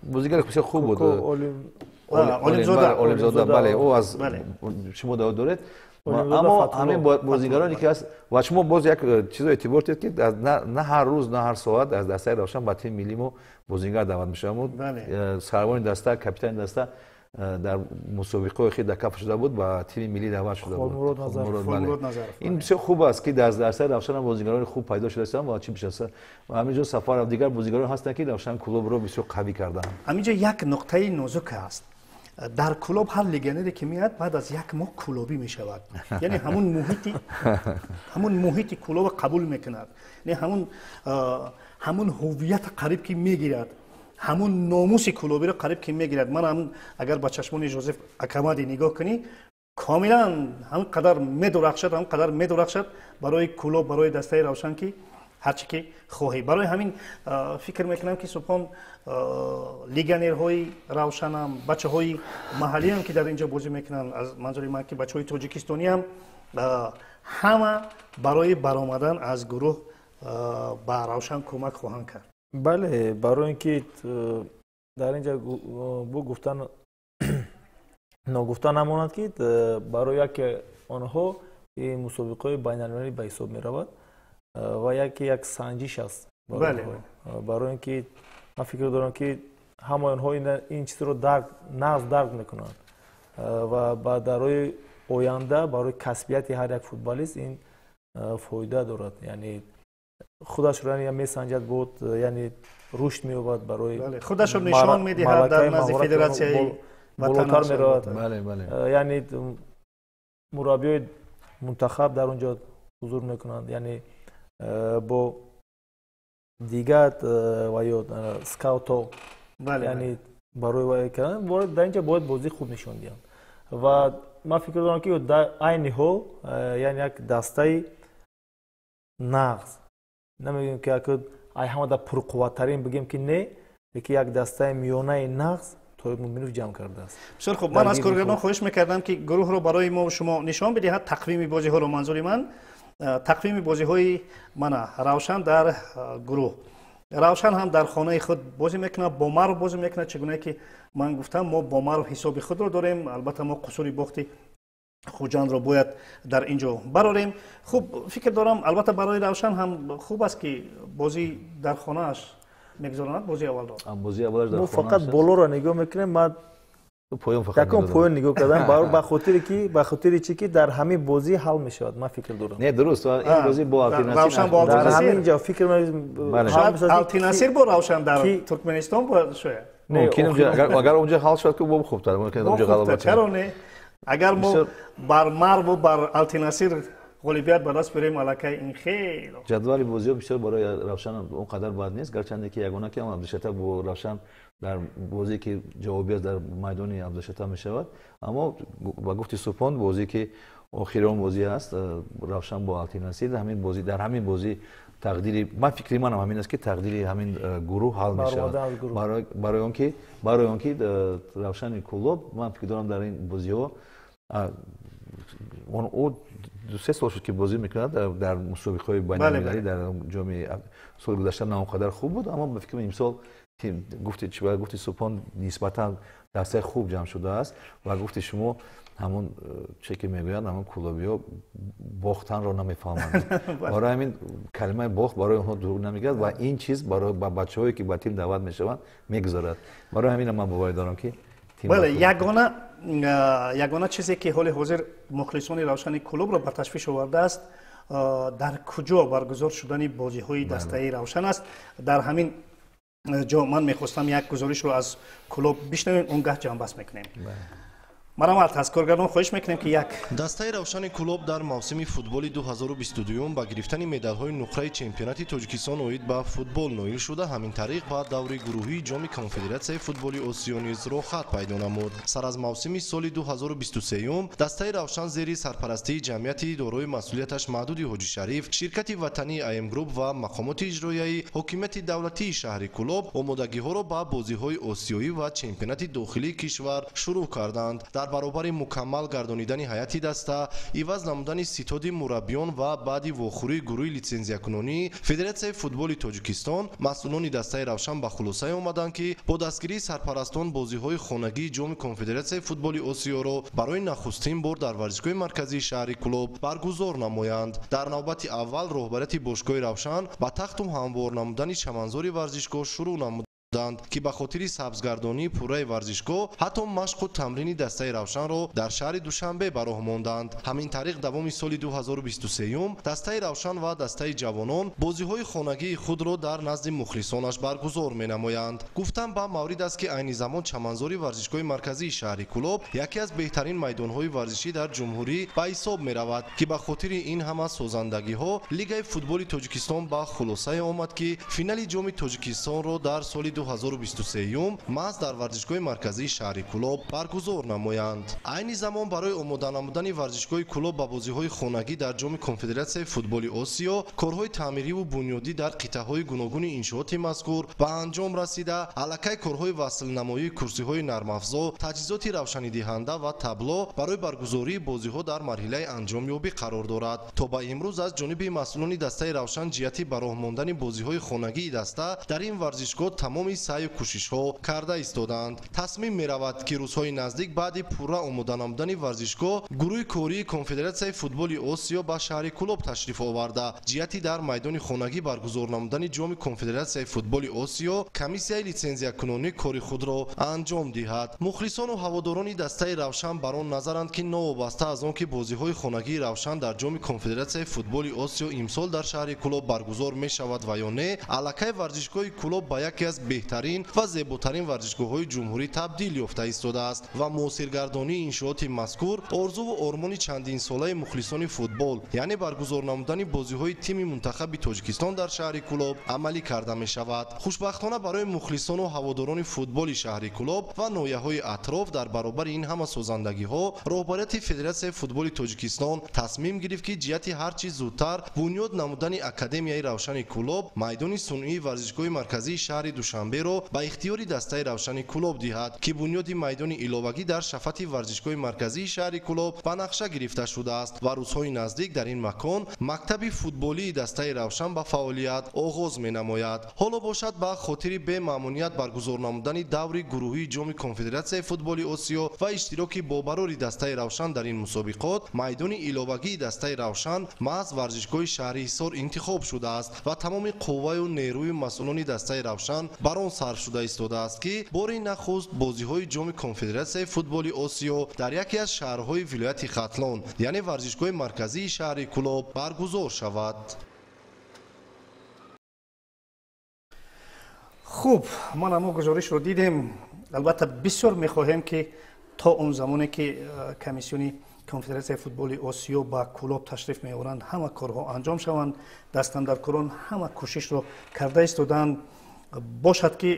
бозигаре бисёр хуб буд, Олимзода, бале, ӯ аз шумо даъват доред. Аммо ҳамин бозигароне, ки ҳаст, ва шумо боз як чизо эътибор диҳед, ки на ҳар рӯз, на ҳар соат аз дастаи Равшан ба тими миллии мо бозингар даъват мешавад. Сарвони даста, капитани даста дар мусобиқаҳои хел дар каф шуда буд, ба тими миллӣ даъват шуда буд. Ин бисёр хуб аст, ки дар дастаи Равшан бозигарони хуб пайдо шуда ва чӣ бишаса. Ҳаминҷо Сафаров, дигар бозигарон ҳастанд, ки Равшан клубро бисёр қавӣ карданд.
Ҳаминҷо як нуқтаи нозук аст. Дар Кӯлоб ҳар легионере, ки меяд, баъд аз як моҳ кӯлобӣ мешавад, яъне ҳамун муҳити Кӯлоба қабул мекунад, яъне ҳамун ҳуввията қариб ки мегирад, ҳамун номуси кӯлобиро қариб ки мегирад. Ман ҳамун агар ба чашмони Жозеф Акамади нигоҳ кунӣ, комилан ҳамин қадар медурахшад, ҳамин қадар медурахшад барои Кӯлоб, барои дастаи Равшан, ки ҳарчи ки хоҳӣ. Барои ҳамин фикр мекунам, ки Субҳон, легионерҳои Равшанам, бачаҳои маҳаллиам, ки дар инҷо бозӣ мекунанд, аз манзури ман, ки бачаҳои тоҷикистониам, ҳама барои баромадан аз гурӯҳ ба Равшан кӯмак хоҳанд кард.
Бале, барои ин ки дар инҷа бу гуфтан ногуфта намонад, ки барои яке онҳо ин мусобиқаҳои байналмилалӣ ба ҳисоб меравад ва яке як санҷиш аст, барои ин ки ман фикр дорам, ки ҳамаи онҳо ин чизро дарк, нағз дарк мекунанд ва барои оянда, барои касбияти ҳар як футболист ин фоида дорад, яъне худашро месанҷад, буд, яъне рушд меёбад барои
худашро нишон медиҳад дар назди федератсияи.
Болотар меравад, яъне мураббиёи мунтахаб дар он ҷо ҳузур мекунанд, яъне бо дигар ва ё скаутҳо, яъне барои вай кардан дар инҷа бояд бозии хуб нишон диҳанд. Ва ман фикр дорам, ки айни ҳол, яъне як дастаи нағз намегӯем, ки ай ҳамада пурқувваттарин бигем, ки не, лекин як дастаи миёнаи нағз Тоҳир Муъминов ҷамъ кардааст.
Бисёр хуб. Ман аз коргардон хоҳиш мекардам, ки гурӯҳро барои мо шумо нишон бидиҳад, тақвими бозиҳоро. Манзури ман тақвими бозиҳои мана Равшан дар гурӯҳ. Равшан ҳам дар хонаи худ бозӣ мекунад, бо Марв бозӣ мекунад. Чӣ гуна ки ман гуфтам, мо бо Марв ҳисоби худро дорем. Албатта, мо қусури бохти Хуҷандро бояд дар ин ҷо барорем. Хуб, фикр дорам, албатта, барои Равшан ҳам хуб аст, ки бозӣ дар хонааш мегузаронад, бозии аввалро.
Бозии аввалаш дар
Мо фақат болоро нигоҳ мекунем. Ман
поён фақат
якум поён нигоҳ кардам, ба хотире ки, ба хотири чи ки дар ҳамин бозӣ ҳал мешавад, ман фикр дорам.
Не, дуруст, ин бозӣ бо
Равшан бо
Дар ҳамин ҷо фикр
Алтинасир бо Равшан дар Туркманистон шояд.
Мумкин, агар онҷо ҳал шавад, ки бо хубтар, мумкин онҷо ғалаба.
Чаро не? Агар мо бар Марву бар Алтинасир ғолибият ба даст биёрем, аллакай ин хело
Ҷадвали бозиҳо бисёр барои Равшан он қадар бад нест, гарчанде ки ягона ки Абдушата бо Равшан дар бозие, ки ҷавобият дар майдони Абдушата мешавад. Аммо ба гуфти Субҳон, бозие, ки охирон бозӣ аст, Равшан бо Алтинасир, ҳамин бозӣ, дар ҳамин бозӣ тақдири ман, фикри манам ҳамин аст, ки тақдири ҳамин гурӯҳ ҳал мешавад. Барои он ки Равшани Кӯлоб, ман фикр дорам, дар ин бозиҳо ӯ 2-3 сол шуд, ки бозӣ мекунад дар мусобиқаҳои байналмилалӣ. Дар ҷоми соли гузашта на он қадар хуб буд, аммо ба фикри имсол, гуфти чи гуфти Субҳон, нисбатан дастаи хуб ҷамъ шудааст. Ва гуфти шумо, ҳамон че ки мегӯянд, ҳамон кӯлобиҳо бохтанро намефаҳманд. Барои ҳамин калимаи бохт барои онҳо дурӯғ намегӯяд ва ин чиз ба бачаҳое, ки ба тим даъват мешаванд, мегузарад. Барои ҳамин ман боварӣ дорам, ки
Бале, ягона чизе ки ҳоли ҳозир мухлисони Равшани Кӯлобро ба ташвиш овардааст, дар куҷо баргузор шудани бозиҳои дастаи Равшан аст. Дар ҳамин ҷо ман мехостам як гузоришро аз Кӯлоб бишнавем, он гаҳ ҷамъбаст мекунем. Марҳамат, аз коргардон хоҳиш мекунем, ки як
Дастаи Равшани Кӯлоб дар мавсими футболи 2022 ба гирифтани медалҳои нуқраи чемпионати Тоҷикистон оид ба футбол ноил шуда, ҳамин тариқ ба даври гурӯҳии Ҷоми Конфедератсияи футболи Осиё низ роҳхат пайдо намуд. Сар аз мавсими соли 2023 дастаи Равшан зери сарпарастии ҷамъияти дорои масъулияташ маҳдуди Ҳоҷи Шариф, ширкати ватании АМ Груп ва мақомоти иҷроияи ҳокимияти давлатии шаҳри Кӯлоб омодагиҳоро ба бозиҳои осиёӣ ва чемпионати дохилии кишвар шурӯъ карданд. Дар баробари мукаммал гардонидани ҳайати даста, иваз намудани ситоди мураббиён ва баъди вохӯрии гурӯҳи литсензиякунонии Федератсияи футболи Тоҷикистон, масъулони дастаи Равшан ба хулосае омаданд, ки бо дастгирии сарпарастон бозиҳои хонагии Ҷоми Конфедератсияи футболи Осиёро барои нахустин бор дар варзишгоҳи марказии шаҳри Кӯлоб баргузор намоянд. Дар навбати аввал роҳбарияти бошгоҳи Равшан ба тахту ҳамвор намудани чаманзори варзишгоҳ шурӯъ намуд, ки ба хотири сабзгардонии пурраи варзишгоҳ ҳатто машқу тамрини дастаи Равшанро дар шаҳри Душанбе ба роҳ монданд. Ҳамин тариқ, давоми соли 2023 дастаи Равшан ва дастаи ҷавонон бозиҳои хонагии худро дар назди мухлисонаш баргузор менамоянд. Гуфтан ба маврид аст, ки айни замон чаманзори варзишгоҳи марказии шаҳри Кӯлоб яке аз беҳтарин майдонҳои варзишӣ дар ҷумҳурӣ ба ҳисоб меравад, ки ба хотири ин ҳама созандагиҳо Лигаи футболи Тоҷикистон ба хулосае омад, ки финали Ҷоми Тоҷикистонро дар соли 2023 маҳз дар варзишгоҳи марказии шаҳри Кӯлоб баргузор намоянд. Айни замон барои омода намудани варзишгоҳи Кӯлоб ба бозиҳои хонагӣ дар Ҷоми Конфедератсияи футболи Осиё корҳои таъмириву бунёдӣ дар қитъаҳои гуногуни иншооти мазкур ба анҷом расида, аллакай корҳои васлнамоии курсиҳои нармафзо, таҷҳизоти равшанидиҳанда ва табло барои баргузории бозиҳо дар марҳилаи анҷомёбӣ қарор дорад. То ба имрӯз аз ҷониби масъулони дастаи Равшан ҷиҳати ба роҳ мондани бозиҳои хонагии даста дар ин варзишгоҳ тамоми саъю кӯшишҳо карда истоданд. Тасмим меравад, ки рӯзҳои наздик баъди пурра омода намудани варзишгоҳ гурӯҳи кории Конфедератсияи футболи Осиё ба шаҳри Кӯлоб ташриф оварда, ҷиҳати дар майдони хонагӣ баргузор намудани Ҷоми Конфедератсияи футболи Осиё комиссияи литсензиякунонӣ кори худро анҷом диҳад. Мухлисону ҳаводорони дастаи Равшан бар он назаранд, ки новобаста аз он ки бозиҳои хонагии Равшан дар Ҷоми Конфедератсияи футболи Осиё имсол дар шаҳри Кӯлоб баргузор мешавад ва ё не, аллакай варзишгоҳи Кӯлоб ба яке аз беҳтарин ва зеботарин варзишгоҳҳои ҷумҳурӣ табдил ёфта истодааст ва муосиргардонии иншооти мазкур орзуву ормони чандинсолаи мухлисони футбол, яъне баргузор намудани бозиҳои тими мунтахаби Тоҷикистон дар шаҳри Кӯлоб амалӣ карда мешавад. Хушбахтона барои мухлисону ҳаводорони футболи шаҳри Кӯлоб ва ноҳияҳои атроф дар баробари ин ҳама созандагиҳо роҳбарияти Федератсияи футболи Тоҷикистон тасмим гирифт, ки ҷиҳати ҳарчи зудтар бунёд намудани Академияи Равшани Кӯлоб майдони сунъии варзишгоҳи марказии шаҳри Душанберо ба ихтиёри дастаи Равшани Кӯлоб диҳад, ки бунёди майдони иловагӣ дар шафати варзишгоҳи марказии шаҳри Кӯлоб ба нақша гирифта шудааст ва рӯзҳои наздик дар ин макон мактаби футболии дастаи Равшан ба фаъолият оғоз менамояд. Ҳоло бошад, ба хотири бемамуният баргузор намудани даври гурӯҳии Ҷоми Конфедератсияи футболи Осиё ва иштироки бобарори дастаи Равшан дар ин мусобиқот майдони иловагии дастаи Равшан маҳз варзишгоҳи шаҳри Ҳисор интихоб шудааст ва тамоми қувваю нерӯи масъулони дастаи Равшан бар он сарф шуда истодааст, ки бори нахуст бозиҳои Ҷоми Конфедератсияи футболи Осиё дар яке аз шаҳрҳои вилояти Хатлон, яъне варзишгоҳи марказии шаҳри Кӯлоб баргузор шавад.
Хуб, ман ҳамо гузоришро дидем. Албатта, бисёр мехоҳем, ки то он замоне ки комиссиони Конфедератсияи футболи Осиё ба Кӯлоб ташриф меоранд, ҳама корҳо анҷом шаванд. Дастандаркорон ҳама кӯшишро карда истодаанд. Бошад, ки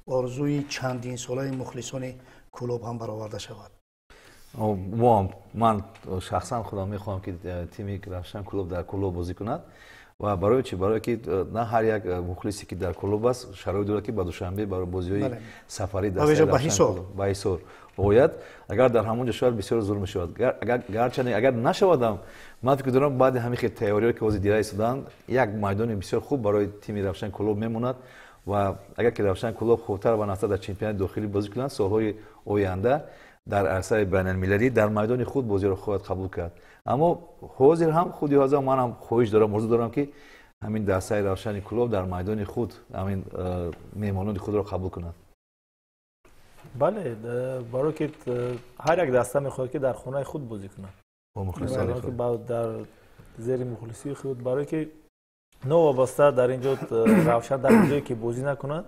орзуи чандинсолаи мухлисони Кӯлоб ҳам бароварда шавад.
Ман шахсан худам мехоҳам, ки тими Равшан Кӯлоб дар Кӯлоб бозӣ кунад. Ва барои чӣ? Барое ки на ҳар як мухлисе, ки дар Кӯлоб аст, шароит дорад, ки ба Душанбе барои бозиҳои сафарӣ ба Ҳисор ояд. Агар дар ҳамон ҷо шавад, бисёр зур мешавад. Гарчанде агар нашавадам, ман фикр дорам, баъди ҳамин хел тайёриҳое, ки ҳозир дида истодаанд, як майдони бисёр хуб барои тими Равшан Кӯлоб мемонад. Ва агар ки Равшан Кӯлоб хубтар ва нафтар дар чемпионати дохилӣ бозӣ кунанд, солҳои оянда дар арсаи байналмилалӣ дар майдони худ бозиро хоҳад қабул кард. Аммо ҳозир ҳам худи ҳозир ман ҳам хоҳиш дорам, орзу дорам, ки ҳамин дастаи Равшани Кӯлоб дар майдони худ ҳамин меҳмонони худро қабул кунад.
Бале, барое ки ҳар як даста мехоҳад, ки дар хонаи худ бозӣ кунад, дар зери мухлисии худ, барое ки новобаста дар ин ҷо Равшан дар ҷое ки бозӣ накунад,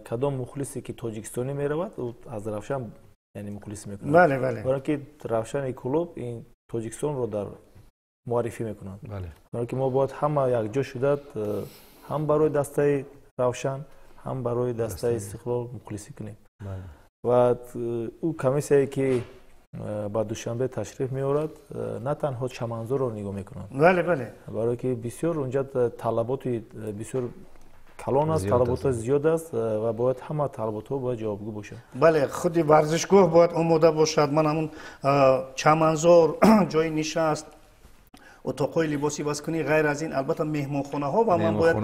кадом мухлисе ки тоҷикистонӣ меравад, ӯ аз Равшан, яъне, мухлисӣ мекунад.
бале бале
Барое ки Равшани Кӯлоб ин Тоҷикистонро дар муаррифӣ мекунад. Барое ки мо бояд ҳама якҷо шуда ҳам барои дастаи Равшан, ҳам барои дастаи Истиқлол мухлисӣ кунем. Ва ӯ комиссияе ки ба Душанбе ташриф меорад, на танҳо чаманзорро нигоҳ мекунад.
бале бале
Барое ки бисёр унҷа талаботи бисёр калон аст, талаботҳо зиёд аст ва бояд ҳама талаботҳо бояд ҷавобгӯ бошад.
Бале, худи варзишгоҳ бояд омода бошад, ман ҳамун чаманзор, ҷои нишаст, утоқҳои либоси ивазкунӣ, ғайр аз ин, албатта, меҳмонхонаҳо. Ва ман бояд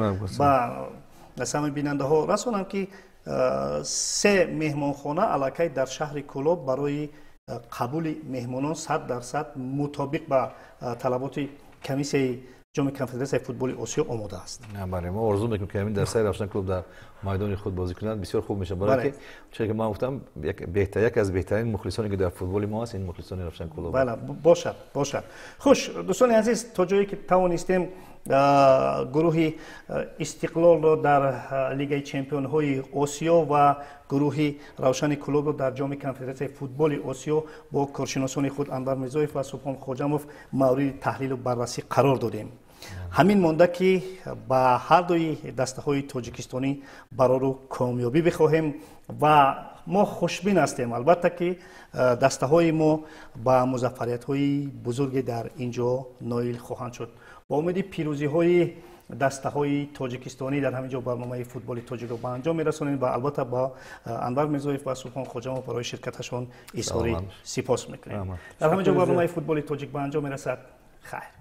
ба самъи бинандаҳо расонам, ки се меҳмонхона аллакай дар шаҳри Кӯлоб барои қабули меҳмонон 100% мутобиқ ба талаботи комиссияи Ҷоми Конфедератсияи футболи Осиё омода аст.
Бале, мо орзу мекунем, ки ҳамин дастаи Равшан клуб дар майдони худ бозӣ кунад, бисёр хуб мешавад, барое ки чизе ки ман гуфтам, яке аз беҳтарин мухлисоне ки дар футболи мо аст, ин мухлисони Равшан клуб.
Бале, бошад, бошад. Хуш, дӯстони азиз, то ҷое ки тавонистем, гурӯҳи Истиқлолро дар Лигаи чемпионҳои Осиё ва гурӯҳи Равшани Кӯлобро дар Ҷоми Конфедератсияи футболи Осиё бо коршиносони худ Анвар Мирзоев ва Субҳон Хоҷамов мавриди таҳлилу баррасӣ қарор додем. Ҳамин монда, ки ба ҳардуи дастаҳои тоҷикистонӣ барору комёбӣ бихоҳем ва мо хушбин ҳастем, албатта, ки дастаҳои мо ба музаффариятҳои бузурге дар ин ҷо ноил хоҳанд шуд. Бо умеди пирӯзиҳои дастаҳои тоҷикистонӣ дар ҳамин ҷо барномаи Футболи тоҷикро ба анҷом мерасонем ва албатта ба Анвар Мирзоев ва Субҳон Хоҷамов барои ширкаташон изҳори сипос мекунем. Дар ҳамин ҷо барномаи Футболи тоҷик ба анҷом мерасад. Хайр.